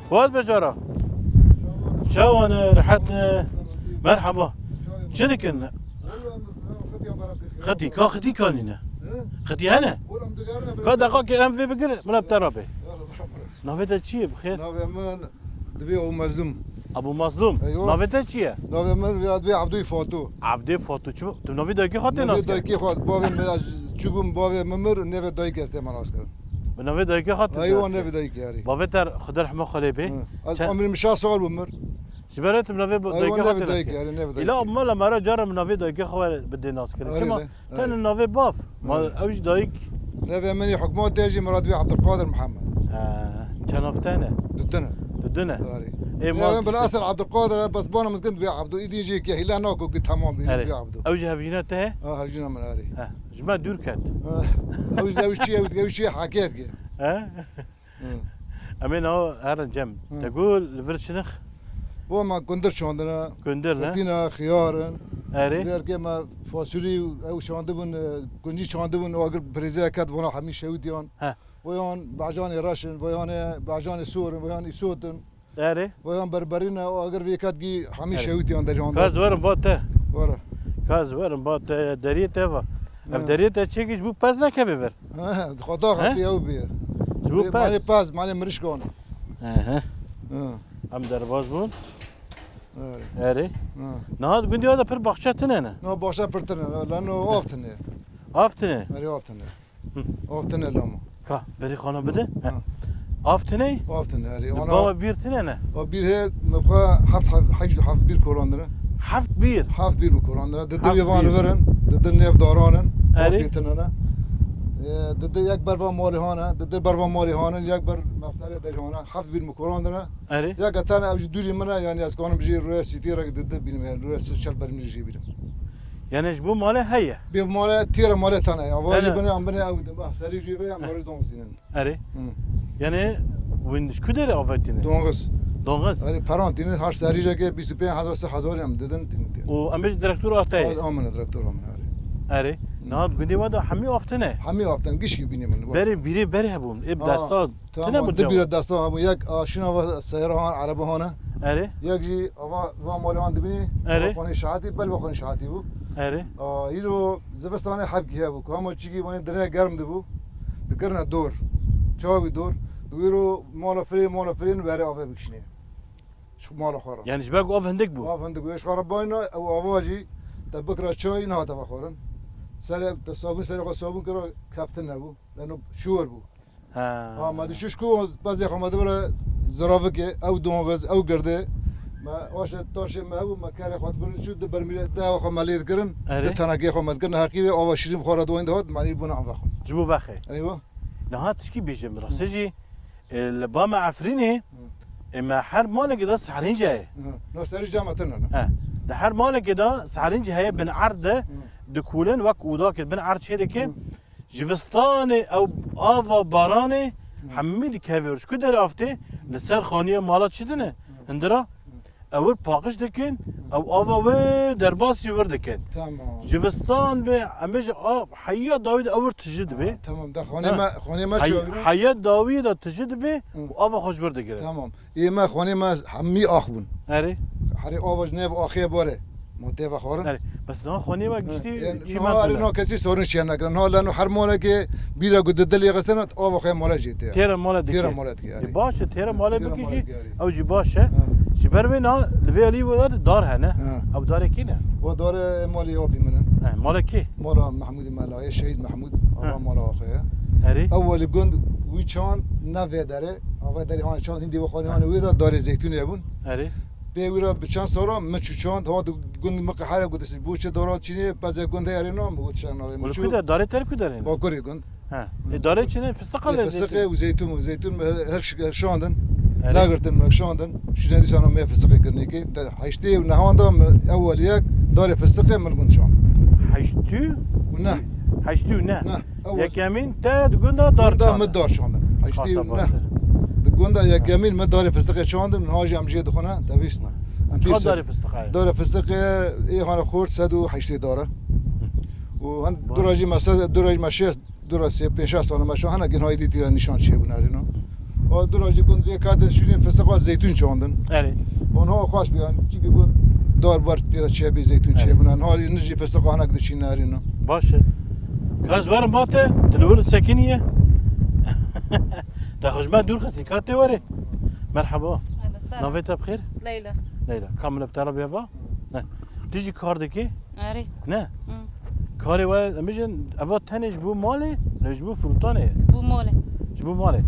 Fuat Becara. Çawan e, rehet e? Merhaba. Çi dikin? Xitî, ka xitî kanîne? Xitî hene? Ka deqa ke em vê bigir, min bi te re bê. Navê te çi ye, bi xêr? Navê min Divê Ew Mezlûm. Ebu Mazlûm. Eywa. Navê te çi ye? Navê min vêya divê Ebdûyê Fato. Evdê Fato. Çi, tu navê dayikê xwe tê nas kirin? Navê dayikê xwe, bavê min, ez çûbûm, bavê min mir, navê dayikê ez tê nas kirin. Bi navê dayikê xwe tê nas kirin? Eywa, navê dayikê, erê. Bavê te Xwedê rehma xwe lê bê. Hı. Ez Çend? Emrê min şeş sal bû mir. Ji ber tu navê Eywa, dayikê xwe navê tê nas dayikê, kirin. Erê, navê dayikê. Îla bi mala me re cara min navê dayikê xwe bide nas kirin. Erê, Çima? Erê. Tenê navê baf. Ma Erê. Ew jî dayik. Navê min ê hikûmetê jî Murat Bey Abdulkadir Muhammed. He, çend nav te ne? Dudine. Dudine. Erê. Ê, navê min bil esil Abdulkadir e, bes bana min dikin Bey Abdû. Îdî jî ke hîla nako ki tamam bî Erê. Bey Abdû. Ew jî hevjîna te? Ha, hevjîna min erê. He, ji me dûr ket. Ha, ew jî, ew jî çi, ew jî, ew jî çi hekêt ki. He? Hı. Em ê niha herin cem. Hı. Te got li vir çi nirx? Bo me gundir çandine. Gundir ne? Xetîna, xiyar in. Erê. Vê erkê me fasulî ew çandibûn, e, guncî çandibûn, agir birêzeye ket, vana hemî şewitiyan. He. Voyan bacanê reş in, voyanê bacanê sor in, voyan îsot in. Erê. Voyan berberî ne, agir vê ket gî hemî Erê. Şewitiyan derî handa. Ka ez werim ba te. Were. Ka ez werim ba te, deriyê te va. Ev Hı. Deriyê te çêkî ji bo pez nekeve ver. He, xwe da He? Xetî ew bî. Ji bo Bê, pez. Manê pez, manê mirişkan. Ehe. Hı. Em derbaz bûn. Erê. Erê. Hı. Niha di gundê de pir baxçe tine ne? No, baxçe pir tine, lano av tine. Av tine? Erê, av tine. Hı. Av tine lama. Ka, berî xana bide. Hı. He. Av tine? Av tine, erê. Di Ana bava bîr tine ne? O bîr he, me bixwe heft, heft, heşt, heft bîr kolandine. Heft bîr? Heft bîr mi kolandine. Di Heft dibi van bîr. Verin, di di nev daranin. Erê. Av tine ne. E, didi yek ber va malê hane, didi ber va malê hane, yek ber mexserê derî hane, heft bîn mi koran dine. Erê. Yek e tane ev jî dûrî min e, yani ez kanim jî rûyê sîtî re didi bînim, yani rûyê sî çel ber min jî bînim. Yani ji bo malê heye? Bê malê têre malê tane ya. Ava jî Tane. Binê, em binê ew dime, serî jî ve, em Heh. Barî don zînin. Erê. Hı. Yani win ji ku derê avêtîne? Dongiz. Dongiz. Erê, peran tînin, her serî jeke bîst û pênc hezar, sê hezar em didin tînin tînin. Û em bêjin direktor ate ye? Amine, direktor amine, erê. Erê. Hı. Niha gundê we de hemî aftine? Hemî aftine, gişkî bînî min. Berê bîrê berê hebûn. Ê Ha, desta tamam, tine bû di bîra cem. Desta hebûn. Yek a şîna va seyara han, erebe hane. Erê. Yek jî ava va malê han dibînî. Erê. Va xanê şahatî, ber va xanê şahatî bû. Erê. A, îro zivistanê hebkî hebû, ku hema çîkî wanê dirê germ dibû, dikirine dor. Çawa wî dor? Wîro mala firê, mala firê were ave bikişînê. Ji mala xwe re. Yani ji ber ku av hindik bû? Av hindik bû. Ji xwe re bayna, ew ava jî te bikira çay, niha te vexwarin. Serê, te sabûn, serê xwe sabûn kira, keftin nebû. Leno şûr bû. Ha. Ha, me dişû ji ku bezê xwe me dibire ziravikê, ew dongiz, ew girdi. Me aşe taşê me hebû, me kerê xwe dibir çû, di bermîlê, di ewa xwe me lê dikirin, Erê. Di tenekê xwe me dikirin, heqî wê ava şîrîn bi xwe re dawîn dihat, me lê bûna em vexwe. Ji bo vexê. Eywa. Niha tişkî bêjim, rastê Hı. jî, e, li ba me Efrînê, Hı. e, me her malekê de serînce heye. Hı. No serî cama tine ne? He. Di her malekê de serînce heye, bin erd de Hı. dikulin, wek ûdakê bin erd çê dikin. Hı. Jivistanê ew ava baranê Hı. hemî dikeve. Ji ku derê aftê? Li ser xaniya mala çi dine? Hı. Hindira? Hı. Ew ir paqij dikin, ew ava wê derbasî wir dikin. Tamam. Jivistan be, em bêjin, a, heya dawî de ew ir tijî dibe. Ha, tamam, da xanê Ha. me, xanê me Hey-, çawa bîne? Heya dawî de tijî dibe Hı. û ava xwe ji wir digire. Tamam. Ê me, xanê me hemî ax bûn. Erê. Herê ava ji nêv axê bare. Ma tê vexwarin. Erê. Bes niha xanê me Hı. giştî Yani, çî niha me erê bûne. Niha kesî sorun çiye nekire. Niha leno her malekê bîra ku di dilê xistine, ava xwe mala jê tê. Têra mala dike. Têra mala dike, erê. E, baş e, têra mala Têra bike mala jî, dike, erê. Ew jî baş e. Hı. Ji ber wê niha li vê alî we de dar hene. Hı. Ew darê kî ne? O darê malê apî min in. He, mala kê? Mala Mehmûdê Mela, ê Şehîd Mehmûd, Hı. ava mala axê ye. Erê. Ewwelî gund wî çand ne vê derê, ava derê hanê çand, hindî bi xanê hanê wê de darê zeytûnê bûn. Erê. Pê wî re bi çend sala min çû çand, ha di gund min qehre got, "Bo çi dara çînê, pezê gund heye erê na?" Min got, "Şer navê min Wele çû." Ku de, darê te li ku derê ne? Bakurê gund. He. E, darê çînê fistiqa Ê, lê fistiqê zeytûn. Û zeytûn, û zeytûn mi her ş-, şandin. Erê. Nagirtin mi şandin. Şûne dîsa no me fistiqê kirnê ki. Te heştê û nehan da mi ewwel yek darê fistiqê min gund şand. Heştê û? Û ne. Heştê û ne. Ne. Ewwel. Yekemîn te di gunda dar Gunda çandin. Mi dar şandin. Heştê û Xasa ne. Baş e. Di gunda yekemîn mi darê fistiqê çandin, niha jî em jê dixwine, te bîst. Ne. Em Çiqa pês darê fistiqê ye? Darê fistiqê ê hane xurt sed û heştê dara. Û hen Baş. Dura jî me sed, dura jî me şêst, dura sê, pênc şeş sala me şo hene, gin hayî dî tîya nîşan çêbûn erîno. O dura jî gund vê katin şûnî fistiqa zeytûn çandin. Erê. Onha xweş bî, yani, çîkî gund dar bar tîya çêbî, zeytûn Erê. Çêbûn. Niha jî fistiqa hene diçîn erîno. Baş e. Ez werim ba te, tu li wir sekiniye. Te xwe ji me dûr xistî, ka tê werê. Merhaba. Ahlan, selam. Navê te bi xêr? Leyla. Leyla. Ka min li bi te re bêva? Ne. Tu jî kar dikî? Erê. Ne? Hı. Karê we, em bêjin, eva tenê ji bo malê, ne ji bo firotanê ye? Bo malê. Ji bo malê. Hı.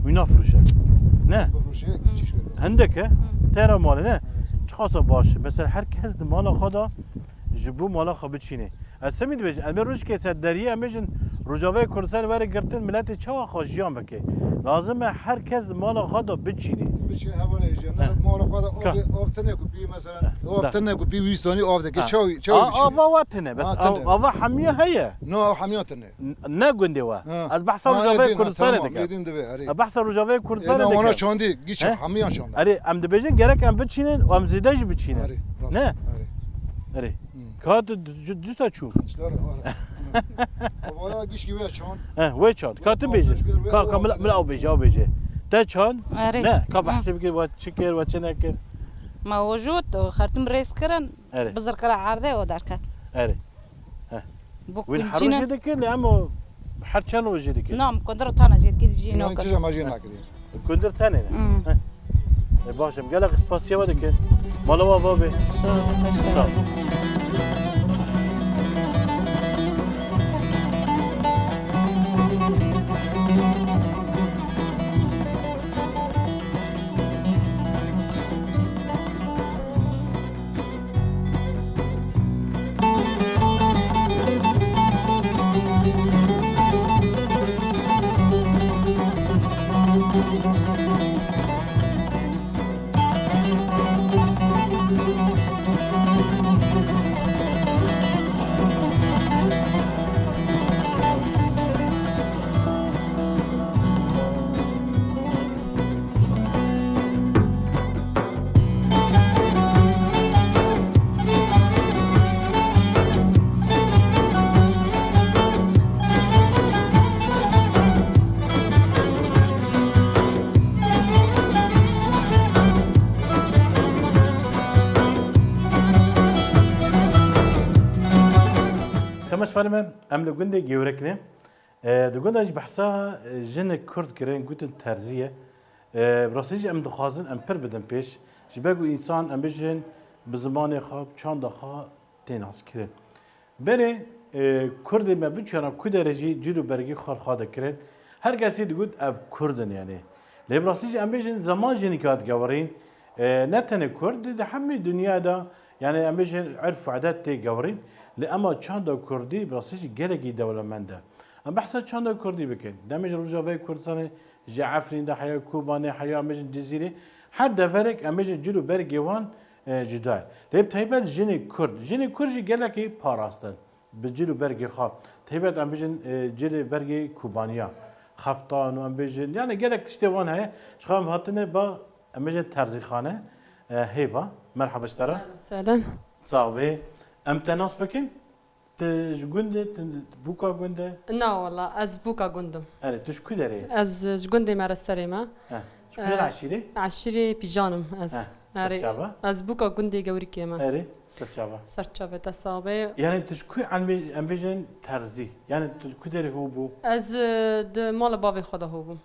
Wî nafirûşe. Ne? Bifirûşe, Hı. çi şe? Hindek e? Hı. Tera malê, ne? Çiqasa baş. Mesela her kes di mala xwe de ji bo mala xwe biçînê. Ez semî dibêjim, em ê rojekê ser deriyê, em bêjin Rojavayê Kurdistanê were girtin, miletê çawa xwe jiyan bike. Lazim e her kes di mala xwe de biçînê. Biçînê hevalê jiyan. He. Mala xwe de Ka. Avê, av tine ku pî, mesela, He. av Da. Tine ku pî wî stanî av dike. Ha. Çaw, çaw A, biçînê? Ava wa tine, bes Ha, av, tine. Ava hemiya heye. No, av hemiya tine. N-, ne gundê we. Ha. Ez behsa Ha, Rojavayê ê din, ha, Kurdistanê tamam, dikim. Ê din divê, erê. Ez behsa Rojavayê Kurdistanê Ê, na wana dikim. Çandî, gîç He? Hemiyan çandî. Erê, em dibêjin gerek em biçînin û em zêde jî biçînin. Erê, rast, Ne? Erê. Erê. Hmm. Ka tu d-, d-, dîsa çû? Ji dar, erê. Avaya gişkî wê çand. He, wê çand. Ka tu Ka bêje. Ka, ka mila, mila ew bêje, ew bêje. Te çand? Erê. Ne, ka Hı. Behsê bike, we çi kir, we çi nekir? Ma o jot, o xertim rêz kirin. Erê. Bizirkira erdê o derket. Erê. Heh. Bu Wî her kuncîne- rojê dikin, lê em o her çend rojê dikin? Nam, kundir tane jê dikin, jî Yani nokir. Tije me jê nakirî. Kundir tenê ne? Hmm. Heh. E, baş em gelek spasiya we dikin. Mala we ava be. Sağ ol, teşekkür Sağ ol. Meşxerê me, em li gundê Gewrek ne. E, di gunda jî behsa, e, jinek Kurd kirin, gotin terzî ye. E, bi rastî jî em dixwazin em pir bidin pêş. Ji ber ku însan, em bêjin, bi zimanê xwe, bi çanda xwe tê naskirin. Berê, e, Kurdê me biçûna ku derê jî cil û bergê xwe li xwe dikirin. Her kesî digot ev Kurd in, yanî. Lê bi rastî jî em bêjin zeman jî nika digewerîn. E, ne tenê Kurd, di, di hemî dinya de, yanî em bêjin erf û edet tê gewerîn. Lê ema çanda Kurdî bi rastî jî gelekî dewlemend e. Em behsa çanda Kurdî bikin. Demê ji Rojavayê Kurdistanê, ji Efrîn de heya, Kobanê heya, em bêjin Cizîrê. Her deverek em bêjin cil û bergê wan, e, cuda ye. Lê bi taybet jinê Kurd. Jinê Kurd jî gelekî parastin. Bi cil û bergê xwe. Taybet em bêjin, e, cilê bergê Kobaniya. Xeftan û em bêjin. Yani gelek tiştê wan heye. Ji xwe em hatine ba, em bêjin terzîxane. E, hêva. Merhaba ji te re. Selam. Sağ ol. Em te nas bikin. Tu ji gundê, tu bûka gundê? Na wala, ez bûka gundim. Erê, tu ji ku derê? Ez ji gundê Mereserê me. Heh. Ji ku derê eşîrê? Eşîrê Pîjan im ez. Heh, Erê, serçava? Ez bûka gundê Gewrikê me. Erê, serçava. Serçave te sabe. Yani tu ji ku em bê-, em bêjin terzî? Yani tu ji ku derê hû bû? Ez, e, di mala bavê xwe de hû bûm.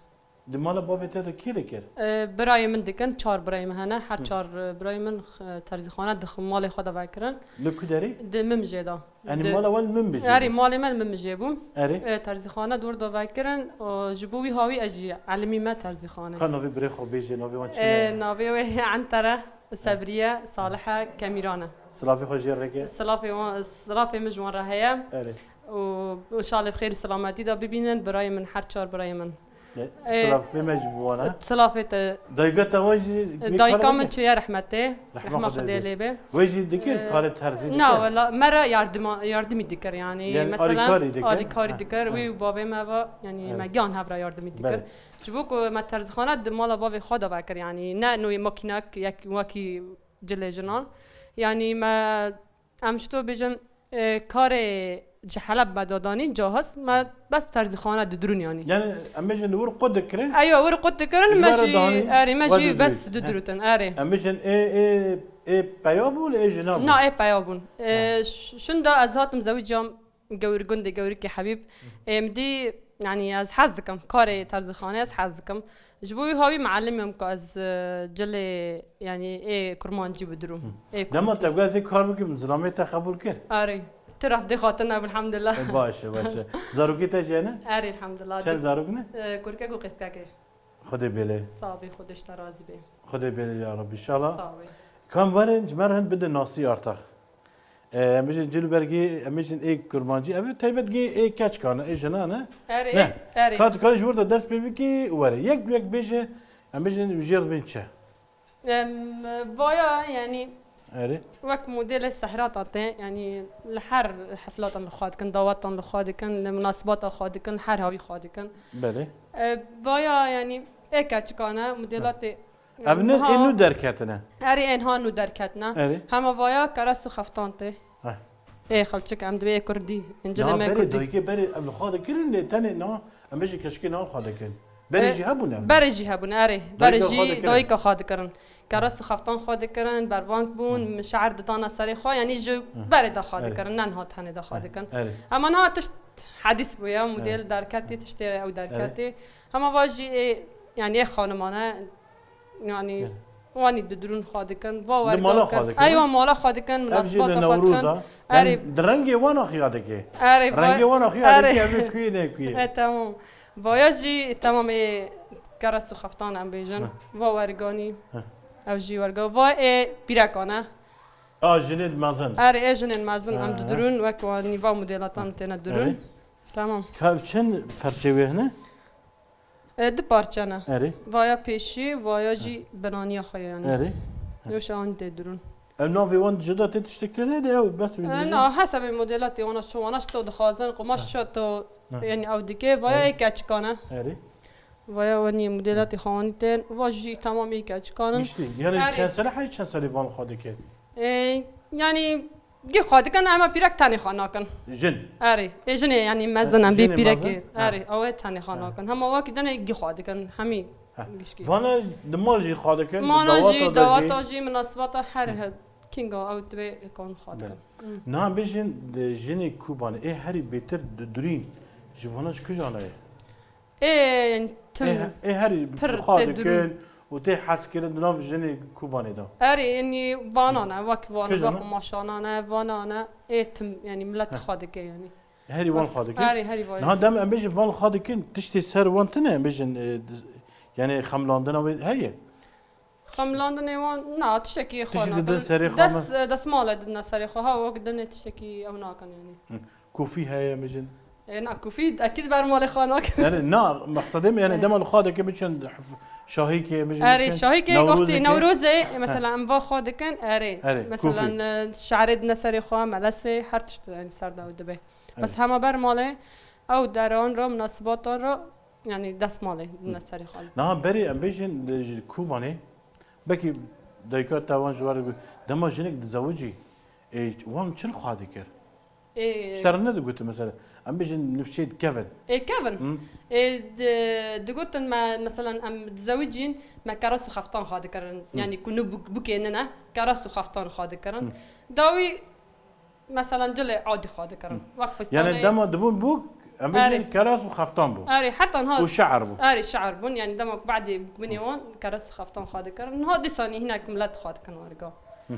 Di mala bavê te de kê dikir? E, birayê min dikin, çar birayê min hene. Her Hı. çar, e, birayê min, e, terzîxane di xwe, malê xwe de vekirin. Li ku derê? Di Mimjê de. Yanî Di mala wan Mimjê Erê, bû? Malê me li Mimjê bû. Erê? E, terzîxane dor de vekirin. O, ji bo wî hawî ez jî elimî me terzîxane. Ka navê birê xwe bêjê, navê wan çi E, ne? Navê wê Entara, Sebriye, Salihe, Kemîran e. Silavê xwe jê rêke. Silafê wan, silafê min ji wan re heye. Erê. Û inşallah bi xêr û selametî de bibînin birayê min, her çar birayê min. Ne, E, silafê me ji bo wan e. Silafê te. Dayika te wa jî Dayika min çûye rehmetê. Rehma Xwedê lê be. Wê jî dikir E, karê terzî dikir? Na, wela, me re yardima-, yardimî dikir, yani, Yani mesela, alîkarî dikir? Alîkarî Ha, dikir. ha. Wî û bavê me ve, yani, Evet. me giyan hev re yardimî dikir. Belê. Ji bo ku me terzixane di mala bavê xwe de vekir, yani, ne nûyê makînek, yek, wekî cilê jinan. Yani, me, em ji to bêjin, e, karê ji Heleb me dadanî, cahaz, me bes terzîxane didirûn, yani. Yani, em bêjin li wir qut dikirin? Eyo, wir qut dikirin, Ji me me re jî, dahanî, erê, me we jî bes didirût. Didirûtin, erê. Em bêjin ê, ê, ê peya bû, lê ê jina bû? Na, ê peya bûn. E, Ha. ş-, şunda ez hatim zewiciyam, Gewr-, gundê Gewrikê Hebîb. Hı. Ê, min dî, yani, ez hez dikim. Karê terzixanê ez hez dikim. Ji bo wî hawî muallim im ku ez, e, cilê, yani, ê kurmancî bidirûm. Hı. Ê Dema kurkî. Te got ez ê kar bikim, zilamê te qebûl kir? Erê. Tu rafdê xatin, elhamdulillah. E, baş e, baş e. Zarokê te jî hene? Erê, elhamdulillah. Çend Di-, zarok ne? E, kurkek û qîzkekê. Xwedê bêle. Sağ ol, Xwedê ji te razî be. Xwedê bêle ya Rabbi, inşallah. Sağ ol. Kam werin, ji me re hin bidin nasî artax. E, em bêjin cilbergê, em bêjin ê kurmancî. Ev taybet gê ê keçkan e, ê jinan e. Erê, Ne. erê. Ka tu karî ji wir de dest pê bikî û were. Yek yek bêje, em bêjin jêr bin çi? Em, vaya, yani, Erê. wek modêlê sehra tate, yani, li her heflatan li xwe dikin, dawetan li xwe dikin, li munasibata xwe dikin, her hawî xwe dikin. Belê. E, vaya, yani, ê keçikan e, modêlatê Ev ne, Niha ê nû derketine? Erê, ê niha nû derketine. Erê. Hema vaya keres û xeftan tê. Heh. Ê xelçik, em dibê ê kurdî. Încilê Na, me berê kurdî. Dayikê berê ev li xwe dikirin, lê tenê na, em bêjin keçikê na li xwe dikin. Berê E, jî hebûne. Berê jî hebûne, erê. Berê Dayika xwe jî dikirin. Dayika xwe dikirin. Keres û xeftan xwe dikirin, berbank bûn, Hı. şeir didana serê xwe, yanî ji Hı. berê de xwe Erê. dikirin, ne niha tenê de xwe Erê. dikin. Erê. Hema niha tişt hedîs bûye, model Erê. derketî, tiştê ew Erê. derketî. Hema va jî ê, yani ê xanimane, yani Gel. wanî didirûn xwe dikin, va Li werga mala xwe kir. dikin, Eywa ha? mala xwe dikin, Ev jî li munasibata xwe dikin. Newroza. Erê. Yani di rengê wan a xiya dike. Erê, va-, Rengê wan a xiya erê. dike, ev ê kuyê ne kuyê. E, tamam. Vaya jî, tamam, ê keres û xeftan em bêjin. Heh. Va werganî. Heh. Ev jî werga. Va ê pîrekan e. A, jinên mezin. Erê, ê jinên mezin em He. didirûn, wek wanî va modelatan têne dirûn. Erê. Tamam. Ka ev çend perçe wê hene? E, du parçe ne. Erê. Vaya pêşî, vaya jî He. benaniya xwe ye yani. Erê. Yo şan tê dirûn. Ev navê wan cuda tê tiştek tê de, de ew bes wî E, dibêje? na, hesabê modelatê wana çi, wana çi to dixwazin, qumaş Ha. çi to, Ha. yani ew dike, vaya Ha. ê keçikan e. Erê. Vaya wanî modelatê xwe wanî tên, va jî tamam ê keçikan in. Giştî. Yani Erê. çend sale, her çend sale van xwe dike? E, yani gî xwe dikin, ema pîrek tenê xwe nakin. Jin. Erê. Ê jinê, yani mezin em bê Jinê pîrekê. mezin? Ha. Erê, ew ê tenê xwe Ha. nakin. Hema wekî dinê gî xwe dikin, hemî Ha. gişkî. Vana di mal jî xwe dikin, di Mana dawata jî, de dawata jî. jî, munasibata her Hı. he-, Kînga ew divê kon xwe dikin. Niha bêjin, e, jinê Kobanê, ê herî bêtir di-, durîn ji vana ji kujana ye? Ê, yani tim Ê he-, ê herî pir xwe tê dikin durîn. Û tê hezkirin di nav jinê Kobanê de. Erê, yani vanan e, wek vanan, Kujana? Wek maşanan e, vanan e, ê tim, yani millet Heh. Xwe dike yani. Herî wan xwe dikin. Erê, herî wan. Niha dem em bêjin wan xwe dikin, tiştê ser wan tune, em bêjin, e, diz-, yani xemlandina wê heye? Xemlandinê wan, na, tiştekî xwe Tiştî nakin. Didin serê xwe Des-, mi? Desmalê didine serê xwe. Ha, wek dinê tiştekî ew nakin yani. Hı. Kofî heye, em bêjin. E, na, kofî ekîd ber malê xwe nakin. Yani, na, mexsedê min, yani, Evet. Dema li xwe dikin biçin hif-, şahîkê, em bêjin Erê, biçin şahîkê Newrozê wextê ki. Newrozê, e, He. Mesela, em va xwe dikin, erê. Erê, Mesela, kofî. E, şe'rê didine serê xwe, melesê, her tişt, yani, ser de ew dibe. Bes Evet. Hema ber malê, ew deran re, minasibatan re, yani, desmalê didine Hı. Serê xwe. Niha berê em bêjin, e, ji Kobanê, belkî dayika te wan ji we re got, dema jinik dizewicî, e, wan çi li xwe dikir? Ê, Ji te re nedigotin mesela, em bêjin nifşê dikevin. Ê, kevin. Hı? Ê, di-, digotin me, mesela, em dizewicîn, me keras û xeftan xwe dikirin. Hı. Yani, ku nû bûk-, bûkê nine, keras û xeftan xwe dikirin. Hı. Dawî, mesela, cilê adî xwe dikirin. Hı. Wek fistanê. Yani, dema dibûn bûk, em bêjin Erê. Keras û xeftan bû. Erê, heta niha Û şe'er bû. Erê, şe'er bûn. Yani, dema ku badê bûkbûnê wan, keras û xeftan xwe dikirin. Niha dîsanî hinek millet xwe dikin werga. Hı.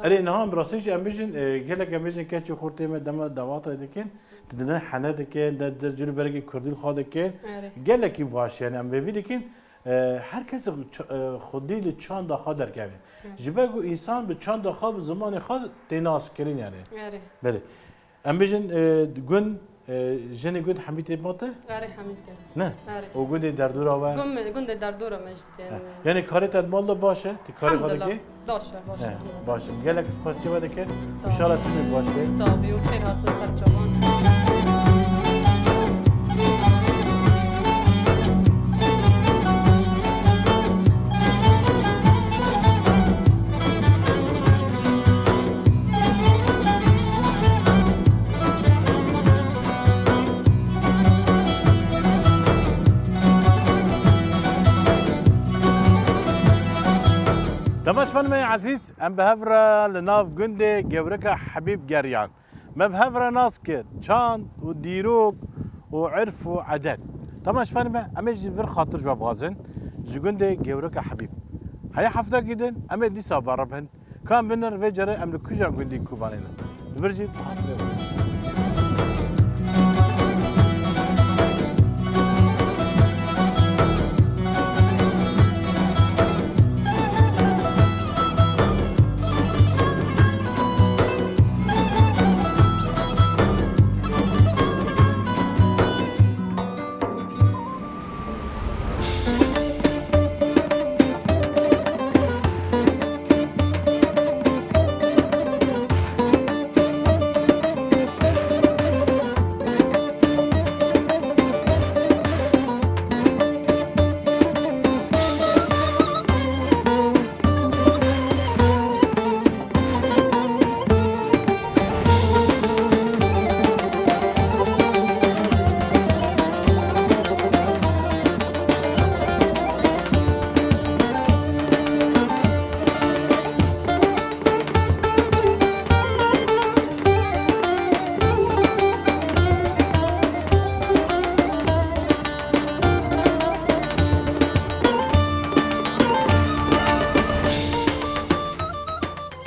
Erê, niha em rastî jî em bêjin, e, gelek em bêjin keçê xortê me dema dawatê dikin, di dine hene dikin, de, de cûrî berekî kurdî li xwe dikin. Erê. Gelekî baş, yani em vêvî dikin, e, her kes ça-, e, xwedî li çanda xwe derkeve. Erê. Ji ber ku însan bi çanda xwe, bi zimanê xwe tê naskirin yani. Erê. Belê. Em bêjin, e, gund, e, jinê gund Hemîtê ma te? Erê, Hemîtê. Ne? Erê. Û gundê derdora we? Gund, gundê derdora me jî tê. He. Yani karê te di mal de baş e? Tu karê xwe Elhamdulillah. Dikî? Baş e, baş e. He, Elhamdulillah. Baş e. Gelek spasiya we dikin. Sağ ol. Înşallah tune baş be. Sağ ol, xêr hatin ser çavan. Temaşevanê me ezîz, em bi hev re li nav gundê Gewrika Hebîb geriyan. Me bi hev re nas kir çand û dîrok û irf û edet. Temaşevanê me, em ê ji vir xatir ji we bixwazin, ji gundê Gewrika Hebîb. Heya heftekî din, em ê dîsa beribin. Ka em binin vê carê em li kuja gundî Kobanê ne. Li vir jî bi xatirê we.